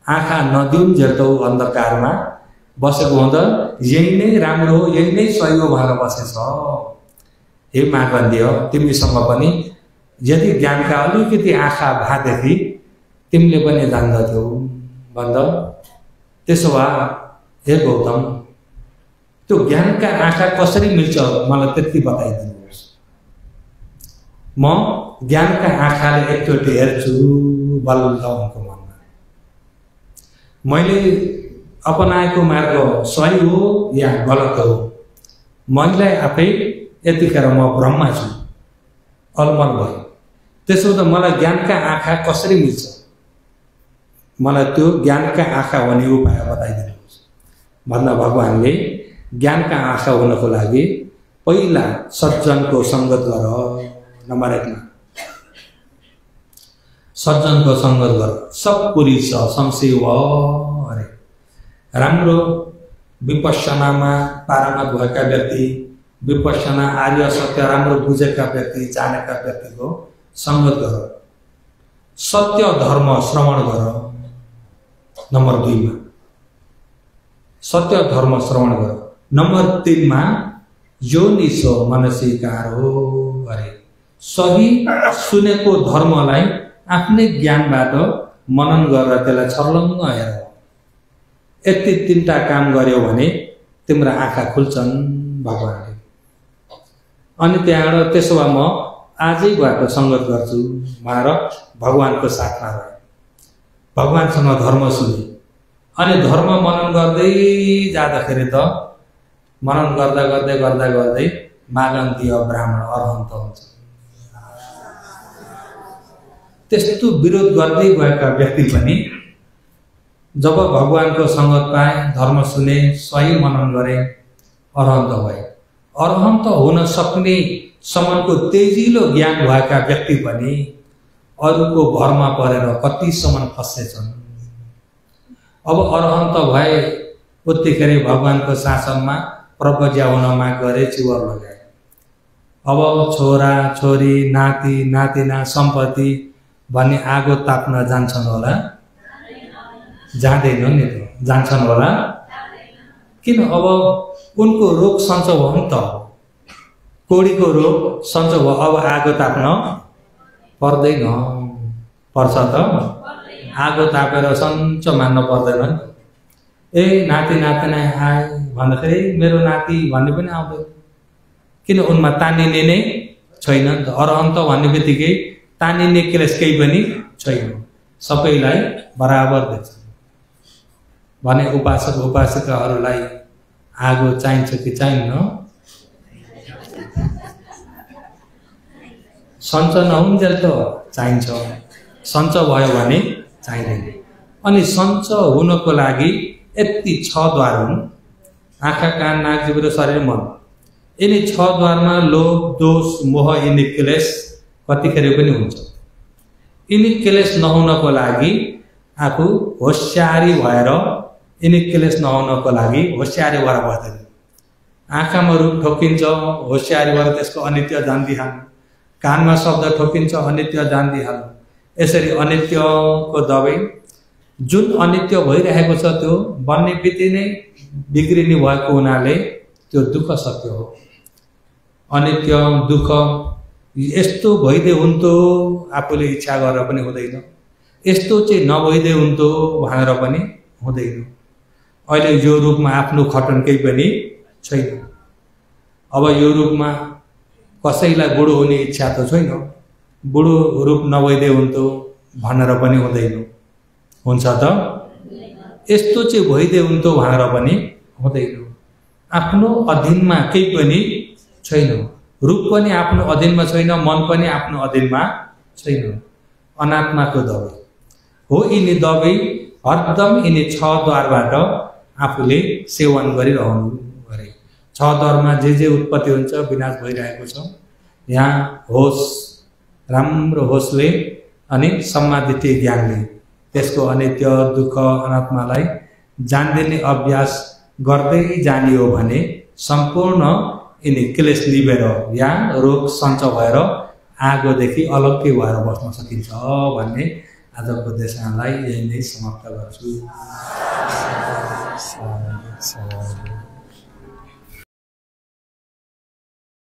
आँखा नदिउन्जेल त ऊ अन्धकारमा बसेको हुँदा यही नै राम्रो हो, यही नै सही हो भनेर बसेछ। हे मागन्दिय, तिमीसँग पनि यदि ज्ञानका अलिकति आँखा भएदेखि तिमीले पनि जान्दथ्यौ भन्दा, त्यसो भए हे गौतम, त्यो ज्ञानका आँखा कसरी मिल्छ मलाई त्यति बताइदिनुहोस्। म ज्ञानका आँखाले एकचोटि हेर्छु बल्ल उनको मनमा। मैले अपनाएको मार्ग सही हो या गलत हो मैले आफै यतिखेर म भ्रममा छु, अलमल भयो। त्यसो त मलाई ज्ञानका आँखा कसरी मिल्छ? मलाई त्यो ज्ञानका आँखा हुने उपाय बताइदिनुहोस् भन्दा भगवानले ज्ञानका आँखा हुनको लागि पहिला सज्जनको सङ्गत गर। नम्बर 1 मा सज्जनको सङ्गत गर। सब पुरुष संशय अरे राम्रो विपश्यनामा पारंगत भएका व्यक्ति, विपश्यना आर्य सत्य राम्रो बुझेका व्यक्ति, जानेका व्यक्तिको सङ्गत गर। सत्य धर्म श्रवण गर। नम्बर 2 मा सत्य धर्म श्रवण गर। नम्बर 3 मा योनिसो मनसिकारो अरे सही सुनेको धर्मलाई आफ्नै ज्ञानबाट मनन गरेर त्यसलाई छर्लङ्ग हेर। यति 3टा काम गर्यो भने तिम्रो आँखा खुल्छन् भगवानले। अनि त्यहाँबाट त्यसो भए म आजैबाट सङ्गत गर्छु भनेर भगवानको साथमा रहे, भगवानसँग धर्म सुने। अनि धर्म मनन गर्दै जाँदाखेरि त मनन गर्दा गर्दै गर्दा गर्दै मागन्तीय ब्राह्मण अरहन्त हुन्छ। त्यस्तो विरोध गर्दै गएका व्यक्ति पनि जब भगवानको सङ्गत पाए, धर्म सुने, सही मनन गरे, अरहन्त भए। अरहन्त हुन सक्ने सम्मको तेजिलो ज्ञान भएका व्यक्ति पनि अरूको भरमा परेर कतिसम्म फसेछन्। अब अरहन्त भए उत्तिखेर भगवानको शासनमा प्रज्ञा हुन माग गरे, चिवर लगाए। अब छोरा छोरी नाति नातिना सम्पत्ति भन्ने आगो ताप्न जान्छन् होला? जाँदैन नि त, जान्छन् होला? किन? अब उनको रोग सन्चो भयो नि त, कोडीको रोग सन्चो भयो। अब आगो ताप्न पर्दैन, पर्छ त? आगो तापेर सन्चो मान्न पर्दैन नि त। ए नाति नातिना आए भन्दाखेरि मेरो नाति भन्ने पनि आउँदैन, किन? उनमा तानिने नै छैन नि त। अरहन्त भन्ने बित्तिकै तानिने क्लेश केही पनि छैन, सबैलाई बराबर देख्छ। भने उपासक उपासिकाहरूलाई आगो चाहिन्छ कि चाहिन्न? सन्चो नहुन्जेल त चाहिन्छ, सन्चो भयो भने चाहिँदैन। अनि सन्चो हुनको लागि यति 6 द्वार हुन्: आँखा, कान, नाक, जिब्रो, शरीर, मन। यिनी 6 द्वारमा लोभ, दोष, मोह यिनी क्लेश कतिखेर पनि हुन्छ। यिनी क्लेश नहुनको लागि आफू होशियारी भएर, यिनी क्लेश नहुनको लागि होशियारी भएर बस्दैन। आँखामा रूप ठोकिन्छ, होशियारी भएर त्यसको अनित्य जान्दिहाल्नु। कानमा शब्द ठोकिन्छ, अनित्य जान्दिहाल्नु। यसरी अनित्यको दबाई, जुन अनित्य भइरहेको छ त्यो बन्ने बित्ति नै बिग्रिने भएको हुनाले त्यो दुःख सत्य हो। अनित्य दुःख यस्तो भइदिए हुन्थ्यो आफूले इच्छा गरेर पनि हुँदैन, यस्तो चाहिँ नभइदिए हुन्थ्यो भनेर पनि हुँदैन। अहिले यो रूपमा आफ्नो खटन केही पनि छैन। अब यो रूपमा कसैलाई बुढो हुने इच्छा त छैन, बुढो रूप नभइदिए हुन्थ्यो भनेर पनि हुँदैन, हुन्छ त? यस्तो चाहिँ भइदिए हुन्थ्यो भनेर पनि हुँदैन। आफ्नो अधीनमा केही पनि छैन, रूप पनि आफ्नो अधीनमा छैन, मन पनि आफ्नो अधीनमा छैन। अनात्माको दबाई हो यिनी दबाई। हरदम यिनी 6 द्वारबाट आफूले सेवन गरिरहनु गरे। 6 द्वारमा जे उत्पत्ति हुन्छ, विनाश भइरहेको छ, यहाँ होस, राम्रो होसले अनि सम्मादित ज्ञानले त्यसको अनित्य दुःख अनात्मालाई जान्दिने अभ्यास गर्दै जानियो भने सम्पूर्ण यिनी क्लेश लिबेर या रोग सन्चो भएर आगोदेखि अलग्गै भएर बस्न सकिन्छ भन्ने आजको देशनालाई यही नै समाप्त गर्छु।